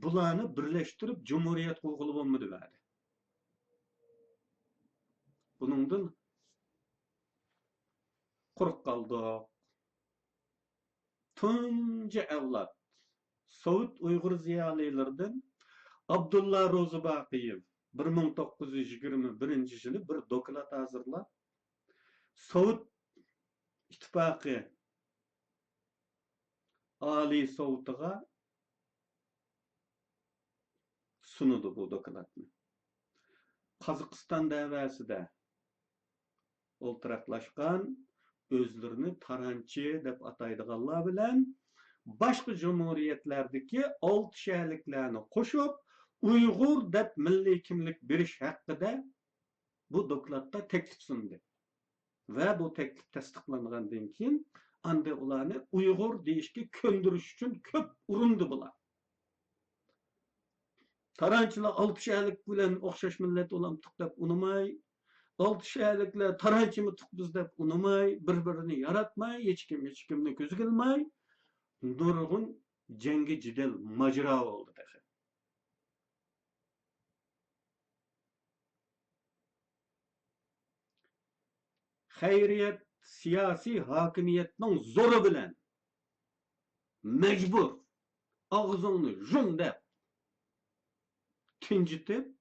بۇلارنى بىرلەشتۈرۈپ جۇمھۇرىيەت قۇرغىلى بولمىدى بەدە. بۇنىڭدىن قۇرۇق قالدۇق. تۇنجى ئەۋلاد سوۋېت ئۇيغۇر زىيالىيلىرىدىن ئابدۇللا روزىباقىيېۋ بىر مىڭ توققۇز يۈز يىگىرمە بىرىنچى يىلى بىر دوكلات ھازىرلاپ، سوۋېت ئىتتىپاقى ئالىي سوۋېتىغا سۇنىدۇ بۇ دوكلاتنى. قازاقىستان دەۋەسىدە ئولتۇراقلاشقان، ئۆزلىرىنى تارانچى دەپ ئاتايدىغانلار بىلەن باشقا جۇمھۇرىيەتلەردىكى ئالتىشەرلىكلەرنى قوشۇپ، ئۇيغۇر دەپ مىللىي كىملىك بېرىش ھەققىدە بۇ دوكلاتتا تەكلىپ سۇندى. ۋە بۇ تەكلىپ تەستىقلانغاندىن كېيىن، ئاندىن ئۇلارنى ئۇيغۇر دېيىشكە كۆندۈرۈش ئۈچۈن كۆپ ئۇرۇندى بۇلار. تارانچىلار ئالتە شەھەرلىك بىلەن ئوخشاش مىللەت بولامتۇق دەپ ئۇنىماي، ئالتە شەھەرلىكلەر تارانچىمىتۇق بىز دەپ ئۇنىماي، بىر-بىرىنى ياراتماي، ھېچكىم ھېچكىمنى كۆزگە ئىلماي، نۇرغۇن جەڭگى جېدەل ماجىرا بولدى تېخى. خەيرىيەت سىياسىي ھاكىمىيەتنىڭ زورى بىلەن مەجبۇر، ئاغزىڭنى يۇم دەپ تىنجىتىپ،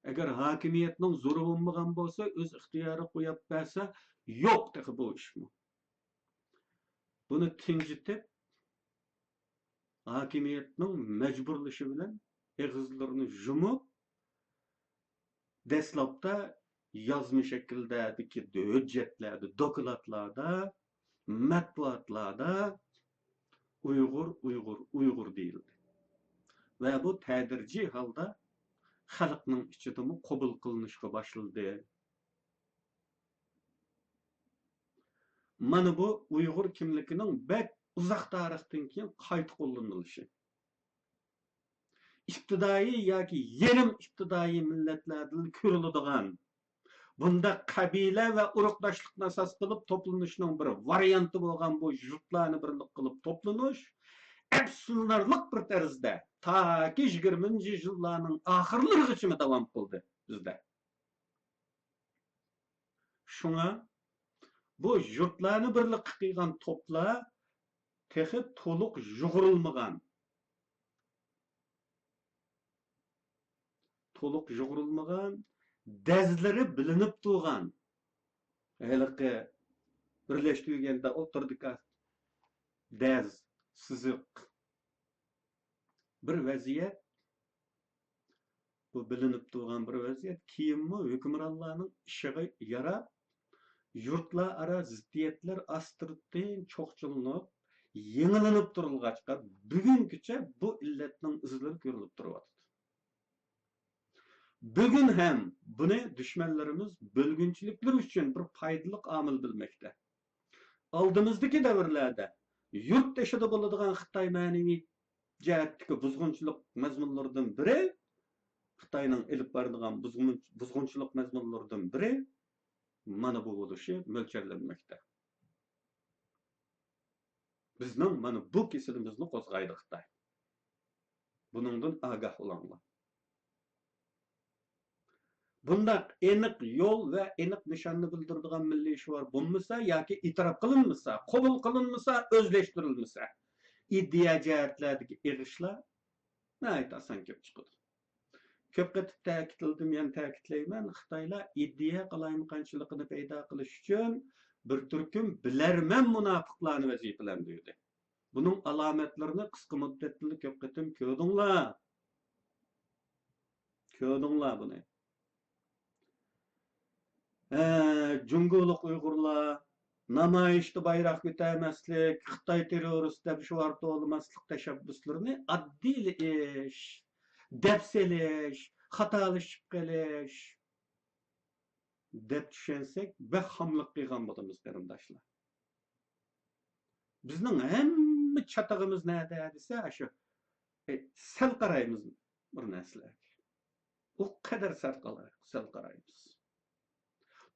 ئەگەر ھاكىمىيەتنىڭ زورى بولمىغان بولسا، ئۆز ئىختىيارى قويۇپ بەرسە، يوق تېخى بۇ ئىشمۇ. بۇنى تىنجىتىپ، ھاكىمىيەتنىڭ مەجبۇرلىشى بىلەن ئېغىزلىرىنى يۇمۇپ، دەسلەپتە يازما شەكىلدىكى ھۆججەتلەردە، دوكلاتلاردا، مەتبۇئاتلاردا ئۇيغۇر، ئۇيغۇر، ئۇيغۇر دېيىلدى. ۋە بۇ تەدرىجىي ھالدا خەلقنىڭ ئىچىدىمۇ قوبۇل قىلىنىشقا باشلىدى. مانا بۇ ئۇيغۇر كىملىكىنىڭ بەك ئۇزاق تارىختىن كېيىن قايتا قوللىنىلىشى. ئىپتىدائىي ياكى يېرىم ئىپتىدائىي مىللەتلەردىن كۆرۈلىدىغان بۇنداق قەبىلە ۋە ئۇرۇقداشلىقنى ئاساس قىلىپ توپلىنىشنىڭ بىر ۋارىيانتى بولغان بۇ يۇرتلارنى بىرلىك قىلىپ توپلىنىش ئەپسۇسلىنارلىق بىر تەرزدە تاكى يىگىرمىنچى يۈزيىللارنىڭ ئاخىرلىرىغىچىمۇ داۋام قىلدى بىزدە. شۇڭا بۇ يۇرتلارنى بىرلىككە قىلغان توپلار تېخى تولۇق يۇغۇرۇلمىغان. تولۇق يۇغۇرۇلمىغان، دەزلىرى بىلىنىپ تۇرغان. ھېلىقى بىرلەشتۈرگەندە ئوتتۇرىدىكى دەز، سىزىق. بىر ۋەزىيەت، بۇ بىلىنىپ تۇرغان بىر ۋەزىيەت. كېيىنمۇ ھۆكۈمرانلارنىڭ ئىشىغا ياراپ، يۇرتلار ئارا زىددىيەتلەر ئاستىرتىن چوقچىلىنىپ، يېڭىلىنىپ تۇرۇلغاچقا، بۈگۈنگىچە بۇ ئىللەتنىڭ ئىزلىرى كۆرۈلۈپ تۇرۇۋاتىدۇ. بۈگۈن ھەم بۇنى دۈشمەنلىرىمىز بۆلگۈنچىلىكلىرى ئۈچۈن بىر پايدىلىق ئامىل بىلمەكتە. ئالدىمىزدىكى دەۋرلەردە يۇرت تېشىدا بولىدىغان خىتاي مەنىۋى جەھەتتىكى بۇزغۇنچىلىق مەزمۇنلىرىدىن بىرى، خىتاينىڭ ئېلىپ بارىدىغان بۇزغۇن-، بۇزغۇنچىلىق مەزمۇنلىرىدىن بىرى مانا بۇ بولۇشى مۆلچەرلەنمەكتە. بىزنىڭ مانا بۇ كېسىلىمىزنى قوزغايدۇ خىتاي. بۇنىڭدىن ئاگاھ بولۇڭلار. بۇنداق ئېنىق يول ۋە ئېنىق نىشاننى بىلدۈرىدىغان مىللىي شوئار بولمىسا ياكى ئېتىراپ قىلىنمىسا، قوبۇل قىلىنمىسا، ئۆزلەشتۈرۈلمىسە، ئىدىيە جەھەتلەردىكى ئېغىشلار ناھايىتى ئاسان كېلىپ چىقىدۇ. كۆپ قېتىم تەكىتلىدىم، يەنە تەكىتلەيمەن، خىتايلار ئىدىيە قالايمىقانچىلىقىنى پەيدا قىلىش ئۈچۈن بىر تۈركۈم بىلەرمەن مۇناپىقلارنى ۋەزىپىلەندۈردى. بۇنىڭ ئالامەتلىرىنى قىسقا مۇددەتتىلا كۆپ قېتىم كۆردۈڭلار. كۆردۈڭلار بۇنى. ھە، جۇڭگولۇق ئۇيغۇرلار نامايىشتا بايراق كۆتەرمەسلىك، خىتاي تېررورىست دەپ شوئار توۋلىماسلىق تەشەببۇسلىرىنى ئاددىيلىشىپ، دەپ سېلىش، خاتالىشىپ قېلىش دەپ چۈشەنسەك، بەك خاملىق قىلغان بولىمىز، قېرىنداشلار. بىزنىڭ ھەممە چاتىقىمىز نەدە دېسە، ئاشۇ، ئە، سەل قارايمىز بىر نەرسىلەرگە. ئۇ قەدەر سەل قاراي-، سەل قارايمىز.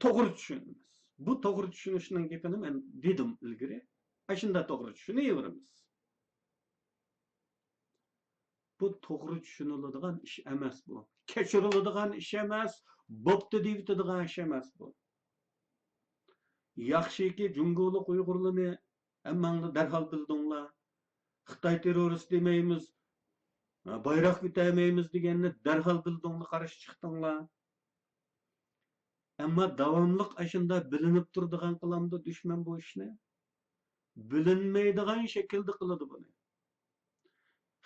توغرا چۈشىنىمىز. بۇ توغرا چۈشىنىشنىڭ گېپىنى مەن دېدىم ئىلگىرى. ئاشۇنداق توغرا چۈشىنىۋېرىمىز. بۇ توغرا چۈشىنىلىدىغان ئىش ئەمەس بۇ. كەچۈرۈلىدىغان ئىش ئەمەس، بوپتۇ دېيىۋېتىدىغان ئىش ئەمەس بۇ. ياخشىكى، جۇڭگولۇق ئۇيغۇرلىرىنى ھەممەڭلار دەرھال بىلدىڭلار. خىتاي تېررورىست دېمەيمىز، بايراق كۆتەرمەيمىز دېگەننى دەرھال بىلدىڭلار، قارشى چىقتىڭلار. ئەمما داۋاملىق ئاشۇنداق بىلىنىپ تۇرىدىغان قىلامدۇ دۈشمەن بۇ ئىشنى؟ بىلىنمەيدىغان شەكىلدە قىلىدۇ بۇنى.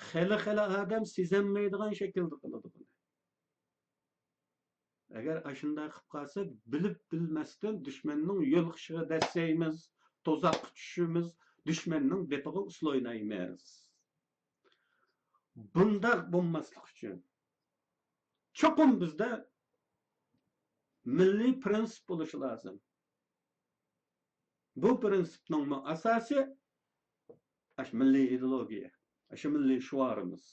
خېلى-خېلى ئادەم سېزەلمەيدىغان شەكىلدە قىلىدۇ بۇنى. ئەگەر ئاشۇنداق قىلىپ قالسا، بىلىپ بىلمەستىن دۈشمەننىڭ يۆلقىشىغا دەسسەيمىز، تۇزاققا چۈشىمىز، دۈشمەننىڭ دېپىغا ئۇسسۇل ئوينايمىز. بۇنداق بولماسلىق ئۈچۈن چوقۇم بىزدە مىللىي پرىنسىپ بولۇشى لازىم. بۇ پىرىنسىپنىڭمۇ ئاساسى ئاشۇ مىللىي ئىدېئولوگىيە، ئاشۇ مىللىي شوئارىمىز.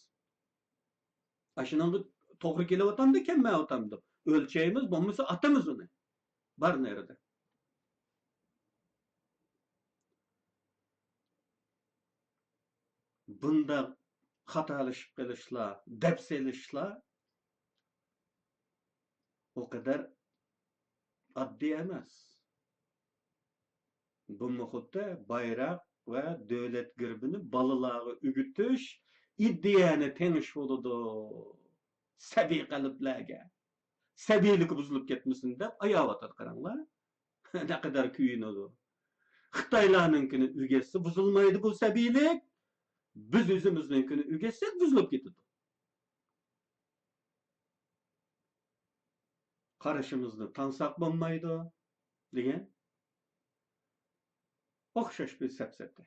ئاشۇنىڭغا توغرا كېلىۋاتامدۇ، كەلمەيۋاتامدۇ؟ ئۆلچەيمىز، بولمىسا ئاتىمىز ئۇنى. بار نېرىدە. بۇنداق خاتالىشىپ قېلىشلار، دەپ سېلىشلار ئۇ قەدەر ئاددىي ئەمەس. بۇمۇ خۇددى بايراق ۋە دۆلەت گېربىنى بالىلارغا ئۆگىتىش، ئىدىيەنى تېڭىش بولىدۇ. سەبىي قەلبلەرگە. سەبىيلىكى بۇزۇلۇپ كەتمىسۇن دەپ ئاياۋاتىدۇ، قاراڭلار. نەقەدەر كۆيۈنىدۇ. خىتايلارنىڭكىنى ئۆگەتسە بۇزۇلمايدۇ بۇ سەبىيلىك. بىز ئۆزىمىزنىڭكىنى ئۆگەتسەك بۇزۇلۇپ كېتىدۇ. قارىشىمىزنى تاڭساق بولمايدۇ دېگەن ئوخشاش بىر سەپسەتە.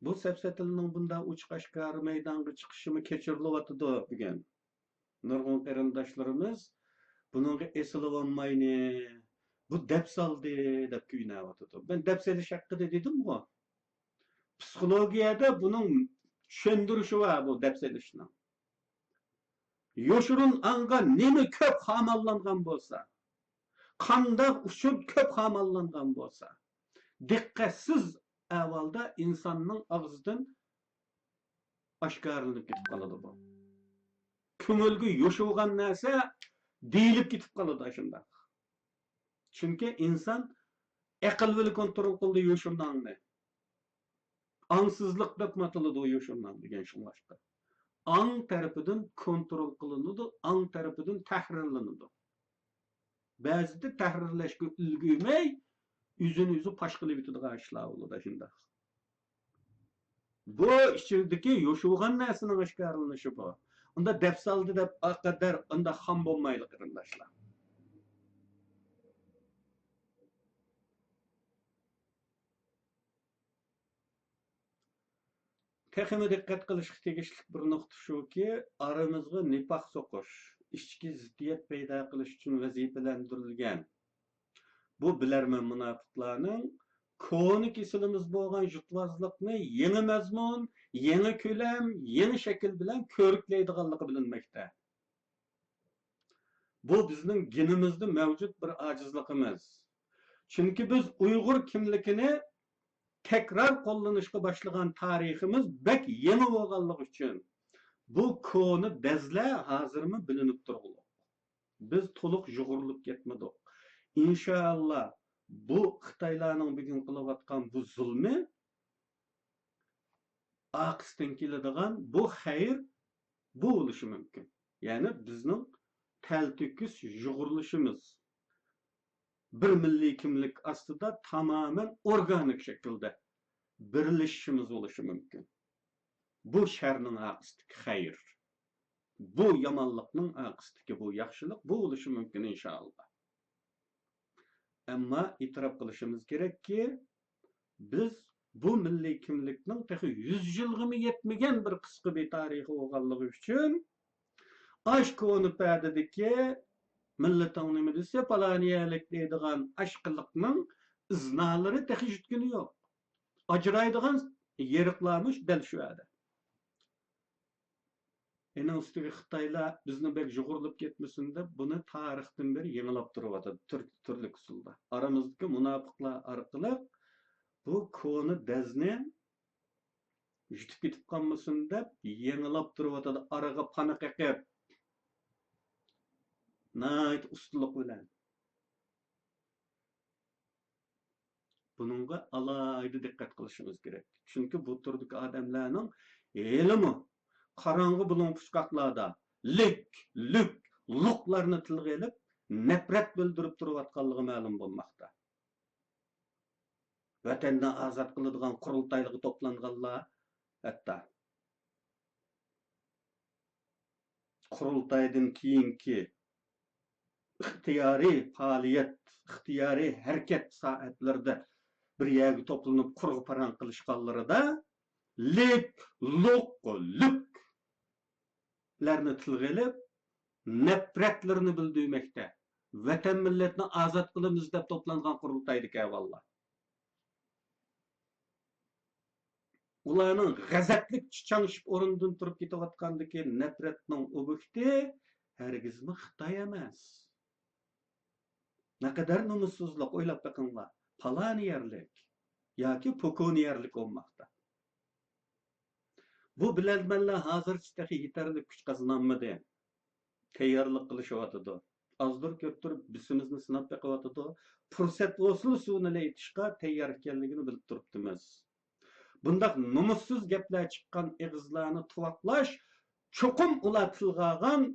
بۇ سەپسەتىلەرنىڭ بۇنداق ئوچۇق ئاشكارا مەيدانغا چىقىشىمۇ كەچۈرۈلۈۋاتىدۇ بۈگۈن. نۇرغۇن قېرىنداشلىرىمىز بۇنىڭغا ئېسىلىۋالماينى، بۇ دەپ سالدى دەپ كۆيۈنۈۋاتىدۇ. مەن دەپ سېلىش ھەققىدە دېدىمغۇ؟ پسىخولوگىيەدە بۇنىڭ چۈشەندۈرۈشى بار، بۇ دەپ سېلىشنىڭ. يوشۇرۇن ئاڭغا نېمە كۆپ خامانلانغان بولسا، قانداق ئۇچۇر كۆپ خامانلانغان بولسا، دىققەتسىز ئەھۋالدا ئىنساننىڭ ئاغزىدىن ئاشكارىلىنىپ كېتىپ قالىدۇ بۇ. كۆڭۈلگە يوشۇرغان نەرسە دېيىلىپ كېتىپ قالىدۇ ئاشۇنداق. چۈنكى ئىنسان ئەقىل بىلەن كونترول قىلىدۇ يوشۇرۇن ئاڭنى. ئاڭسىزلىق دەپمۇ ئاتىلىدۇ يوشۇرۇن ئاڭ دېگەن شۇڭلاشقا. ئاڭ تەرىپىدىن كونترول قىلىنىدۇ، ئاڭ تەرىپىدىن تەھرىرلىنىدۇ. بەزىدە تەھرىرلەشكە ئۈلگۈرمەي، ئۆزىنى ئۆزى پاش قىلىۋېتىدىغان ئىشلار بولىدۇ شۇنداق. بۇ ئىچىدىكى يوشۇرغان نەرسىنىڭ ئاشكارىلىنىشى بۇ. ئۇندا دەپ سالدى دەپ ئاقادەر ئۇنداق خام بولمايلى، قېرىنداشلار. تېخىمۇ دىققەت قىلىشقا تېگىشلىك بىر نۇقتا شۇكى، ئارىمىزغا نىپاق سوقۇش، ئىچكى زىددىيەت پەيدا قىلىش ئۈچۈن ۋەزىپىلەندۈرۈلگەن بۇ بىلەرمەن مۇناپىقلارنىڭ كونا كېسىلىمىز بولغان جۇتۋازلىقنى يېڭى مەزمۇن، يېڭى كۆلەم، يېڭى شەكىل بىلەن كۆرۈكلەيدىغانلىقى بىلىنمەكتە. بۇ بىزنىڭ گېنىمىزدە مەۋجۇت بىر ئاجىزلىقىمىز. چۈنكى بىز ئۇيغۇر كىملىكىنى تەكرار قوللىنىشقا باشلىغان تارىخىمىز بەك يېڭى بولغانلىقى ئۈچۈن، بۇ كونا دەزلەر ھازىرمۇ بىلىنىپ تۇرغۇلۇق. بىز تولۇق يۇغۇرۇلۇپ كەتمىدۇق. ئىنشائاللا، بۇ خىتايلارنىڭ بۈگۈن قىلىۋاتقان بۇ زۇلمى ئارقىسىدىن كېلىدىغان بۇ خەير، بۇ بولۇشى مۇمكىن. يەنى بىزنىڭ تەلتۆكۈس يۇغۇرۇلۇشىمىز، بىر مىللىي كىملىك ئاستىدا تامامەن ئورگانىك شەكىلدە بىرلىشىشىمىز بولۇشى مۇمكىن. بۇ شەرنىڭ ئارقىسىدىكى خەير، بۇ يامانلىقنىڭ ئارقىسىدىكى بۇ ياخشىلىق، بۇ بولۇشى مۇمكىن، ئىنشائاللا. ئەمما ئېتىراپ قىلىشىمىز كېرەككى، بىز بۇ مىللىي كىملىكنىڭ تېخى يۈز يىلغىمۇ يەتمىگەن بىر قىسقا بىر تارىخى بولغانلىقى ئۈچۈن، ئاش كونا پەدىدىكى مىللىتىڭ نېمە دېسە، پالانىيەلىك دەيدىغان ئاشقىلىقنىڭ ئىزنالىرى تېخى يۈتكىنى يوق. ئاجرايدىغان يېرىقلارمۇ دەل شۇ يەردە. ئېنىڭ ئۈستىگە خىتايلار بىزنى بەك يۇغۇرۇلۇپ كەتمىسۇن دەپ، بۇنى تارىختىن بېرى يېڭىلاپ تۇرۇۋاتىدۇ، تۈر-، تۈرلۈك ئۇسۇلدا. ئارىمىزدىكى مۇناپىقلار ئارقىلىق بۇ كونا دەزنى يۇتۇپ كېتىپ قالمىسۇن دەپ يېڭىلاپ تۇرۇۋاتىدۇ، ئارىغا پانا قېقىپ. ناھايىتى ئۇستىلىق بىلەن. بۇنىڭغا ئالاھىدە دىققەت قىلىشىمىز كېرەك. چۈنكى بۇ تۈردىكى ئادەملەرنىڭ ھېلىمۇ قاراڭغۇ بۇلۇڭ پۇچقاقلاردا لىك، لۈك، لۇقلارنى تىلغا ئېلىپ، نەپرەت بىلدۈرۈپ تۇرۇۋاتقانلىقى مەلۇم بولماقتا. ۋەتەننى ئازاد قىلىدىغان قۇرۇلتايلىققا توپلانغانلار ھەتتا قۇرۇلتايدىن كېيىنكى ئىختىيارىي پائالىيەت، ئىختىيارىي ھەرىكەت سائەتلىرىدە بىر يەرگە توپلىنىپ قۇرغا پاراڭ قىلىشقانلىرىدا لىك، لۇق، لۈكلەرنى تىلغا ئېلىپ، نەپرەتلىرىنى بىلدۈرمەكتە. ۋەتەن مىللەتنى ئازاد قىلىمىز دەپ توپلانغان قۇرۇلتايدىكى ئەھۋاللار. ئۇلارنىڭ غەزەپلىك چىچاڭشىپ ئورنىدىن تۇرۇپ كېتىۋاتقاندىكى نەپرەتنىڭ ئوبيېكتى ھەرگىزمۇ خىتاي ئەمەس. نەقەدەر نومۇسسىزلىق، ئويلاپ بېقىڭلار. پالانى يەرلىك ياكى پوكونى يەرلىك بولماقتا. بۇ بىلەلمەنلەر ھازىرچە تېخى يېتەرلىك كۈچ قازىنالمىدى. تەييارلىق قىلىشىۋاتىدۇ. ئازدۇر كۆپتۇر بىسىمىزنى سىناپ بېقىۋاتىدۇ. پۇرسەت بولسىلا سۇنى ئېيتىشقا تەييار ئىكەنلىكىنى بىلىپ تۇرۇپتىمىز. بۇنداق نومۇسسىز گەپلەر چىققان ئېغىزلارنى تۇۋاقلاش چوقۇم ئۇلار تىلغا ئالغان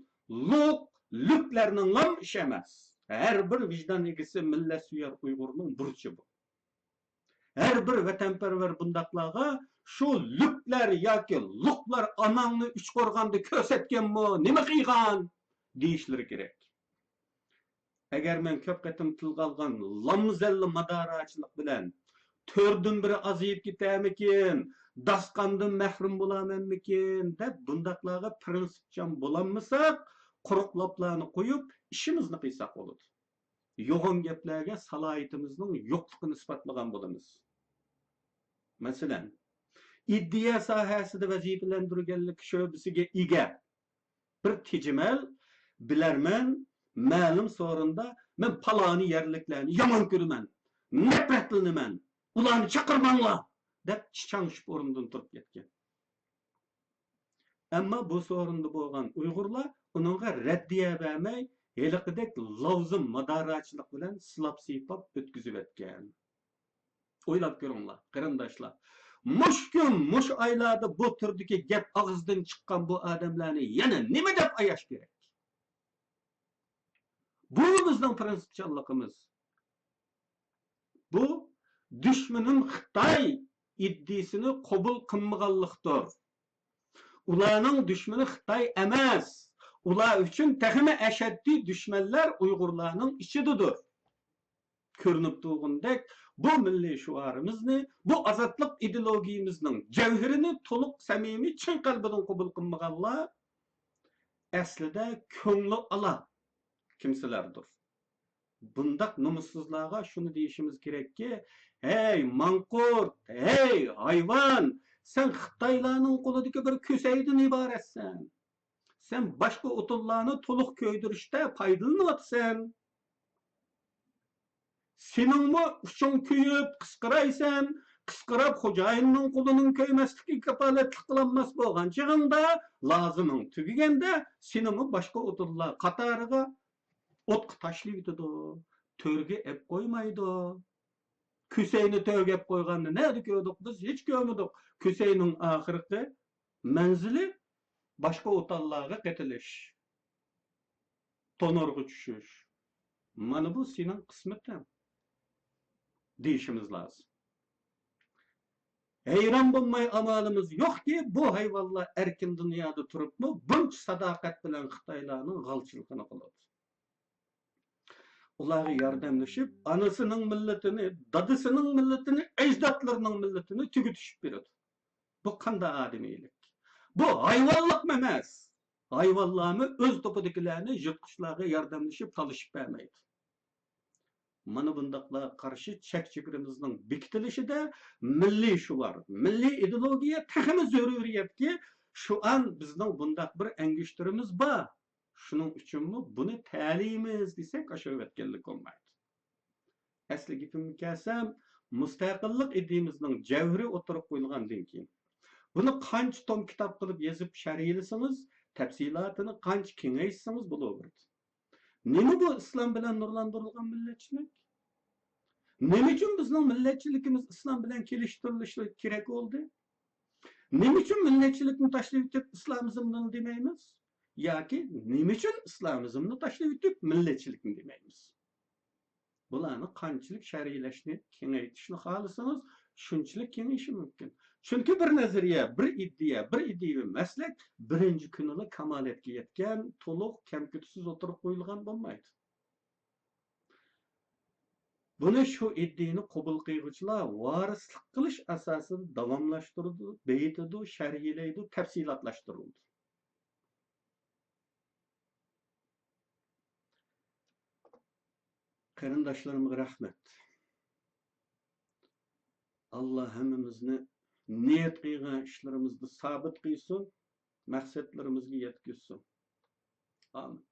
لوق، لۈكلەرنىڭلام ئىشى ئەمەس. ھەر بىر ۋىجدان ئىگىسى، مىللەتسۆيەر ئۇيغۇرنىڭ بۇرچى بۇ. ھەر بىر ۋەتەنپەرۋەر بۇنداقلارغا شۇ لۈكلەر ياكى لوقلار ئاناڭنى ئۈچ قورغاندا كۆرسەتكەنمۇ، نېمە قىلغان؟ دېيىشلىرى كېرەك. ئەگەر مەن كۆپ قېتىم تىلغا ئالغان لامزەللە ماداراچىلىق بىلەن تۆتتىن بىرى ئازىيىپ كېتەرمىكىن، داستىخاندىن مەھرۇم بولارمەنمىكىن دەپ بۇنداقلارغا پىرىنسىپچان بولالمىساق، قۇرۇق لاپلارنى قويۇپ ئىشىمىزنى قىلساق بولىدۇ. يوغان گەپلەرگە سالاھىيىتىمىزنىڭ يوقلۇقىنى ئىسپاتلىغان بولىمىز. مەسىلەن، ئىدىيە ساھەسىدە ۋەزىپىلەندۈرگەنلىك شۆبىسىگە ئىگە بىر تېجىمەل، بىلەرمەن، مەلۇم سورۇندا مەن پالانى يەرلىكلەرنى يامان كۆرىمەن، نەپرەتلىنىمەن، ئۇلارنى چاقىرماڭلار دەپ چىچاڭشىپ ئورنىدىن تۇرۇپ كەتكەن. ئەمما بۇ سورۇندا بولغان ئۇيغۇرلار ئۇنىڭغا رەددىيە بەرمەي، ھېلىقىدەك لاۋزا ماداراچىلىق بىلەن سىلاپ-سىيپاپ ئۆتكۈزۈۋەتكەن. ئويلاپ كۆرۈڭلار، قېرىنداشلار. مۇشۇ كۈن، مۇشۇ ئايلاردا بۇ تۈردىكى گەپ ئاغزىدىن چىققان بۇ ئادەملەرنى يەنە نېمە دەپ ئاياش كېرەك؟ بۇ بىزنىڭ پىرىنسىپچانلىقىمىز. بۇ دۈشمىنىم خىتاي ئىدىيىسىنى قوبۇل قىلمىغانلىقتۇر. ئۇلارنىڭ دۈشمىنى خىتاي ئەمەس. ئۇلار ئۈچۈن تېخىمۇ ئەشەددىي دۈشمەنلەر ئۇيغۇرلارنىڭ ئىچىدىدۇر. كۆرۈنۈپ تۇرغىنىدەك، بۇ مىللىي شوئارىمىزنى، بۇ ئازادلىق ئىدېئولوگىيىمىزنىڭ جەۋھىرىنى تولۇق سەمىمىي، چىن قەلبىدىن قوبۇل قىلمىغانلار ئەسلىدە كۆڭلى ئالا كىمسىلەردۇر. بۇنداق نومۇسسىزلارغا شۇنى دېيىشىمىز كېرەككى، ھەي ماڭقۇرت، ھەي ھايۋان، سەن خىتايلارنىڭ قولىدىكى بىر كۆسەيدىن ئىبارەتسەن. سەن باشقا ئوتۇنلارنى تولۇق كۆيدۈرۈشتە پايدىلىنىۋاتىسەن. سېنىڭمۇ ئۇچۇڭ كۆيۈپ قىسقىرايسەن. قىسقىراپ خوجايىننىڭ قولىنىڭ كۆيمەسلىكىگە كاپالەتلىك قىلالماس بولغان چېغىڭدا، لازىمىڭ تۈگىگەندە سېنىمۇ باشقا ئوتۇنلار قاتارىغا ئوتقا تاشلىۋېتىدۇ، تۆرگە ئەپ قويمايدۇ. كۈسەينى تۆرگە ئەپ قويغاننى نەدە كۆردۇق؟ بىز ھېچ كۆرمىدۇق. كۈسەينىڭ ئاخىرقى مەنزىلى باشقا ئوتانلارغا قېتىلىش، تونۇرغا چۈشۈش. مانا بۇ سېنىڭ قىسمىتىڭ، دېيىشىمىز لازىم. ھەيران بولماي ئامالىمىز يوقكى، بۇ ھايۋانلار ئەركىن دۇنيادا تۇرۇپمۇ بۇنچە ساداقەت بىلەن خىتايلارنىڭ غالچىلىقىنى قىلىدۇ. ئۇلارغا ياردەملىشىپ، ئانىسىنىڭ مىللىتىنى، دادىسىنىڭ مىللىتىنى، ئەجدادلىرىنىڭ مىللىتىنى تۈگىتىشىپ بېرىدۇ. بۇ قانداق ئادىمىيلىك؟ بۇ ھايۋانلىقمۇ ئەمەس؟ ھايۋانلارمۇ ئۆز توپىدىكىلەرنى يىرتقۇچلارغا ياردەملىشىپ تالىشىپ بەرمەيدۇ. مانا بۇنداقلارغا قارشى چەك-چېگرىمىزنىڭ بېكىتىلىشىدە مىللىي شوئار، مىللىي ئىدېئولوگىيە تېخىمۇ زۆرۈرىيەتكى. شۇئان بىزنىڭ بۇنداق بىر ئەڭگۈشتىرىمىز بار. شۇنىڭ ئۈچۈنمۇ بۇنى تەلىيىمىز دېسەك ئاشۇرۇۋەتكەنلىك بولمايدۇ. ئەسلى گېپىمگە كەلسەم، مۇستەقىللىق ئىدىيىمىزنىڭ جەۋھىرى ئوتتۇرىغا قويۇلغاندىن كېيىن، بۇنى قانچە توم كىتاب قىلىپ يېزىپ شەرھلىسىڭىز، تەپسىلاتىنى قانچە كېڭەيتسىڭىز بولۇۋېرىدۇ. نېمە بۇ ئىسلام بىلەن نۇرلاندۇرۇلغان مىللەتچىلىك؟ نېمە ئۈچۈن بىزنىڭ مىللەتچىلىكىمىز ئىسلام بىلەن كېلىشتۈرۈلۈشى كېرەك بولدى؟ نېمە ئۈچۈن مىللەتچىلىكنى تاشلىۋېتىپ ئىسلامىزمنى دېمەيمىز؟ ياكى نېمە ئۈچۈن ئىسلامىزمنى تاشلىۋېتىپ مىللەتچىلىكنى دېمەيمىز؟ بۇلارنى قانچىلىك شەرھلەشنى، كېڭەيتىشنى خالىسىڭىز، شۇنچىلىك كېڭىيىشى مۇمكىن. چۈنكى بىر نەزەرىيە، بىر ئىدىيە، بىر ئىدىيەۋى مەسلەك بىرىنچى كۈنىلا كامالەتكە يەتكەن، تولۇق، كەم-كۆتۈكسىز ئوتتۇرىغا قويۇلغان بولمايدۇ. بۇنى شۇ ئىدىيىنى قوبۇل قىلغۇچىلار ۋارىسلىق قىلىش ئاساسىدا داۋاملاشتۇرىدۇ، بېيىتىدۇ، شەرھلەيدۇ، تەپسىلاتلاشتۇرىدۇ. قېرىنداشلىرىمغا رەھمەت. ئاللا ھەممىمىزنى نىيەت قىلغان ئىشلىرىمىزدا سابىت قىلسۇن، مەقسەتلىرىمىزگە يەتكۈزسۇن. ئامىن.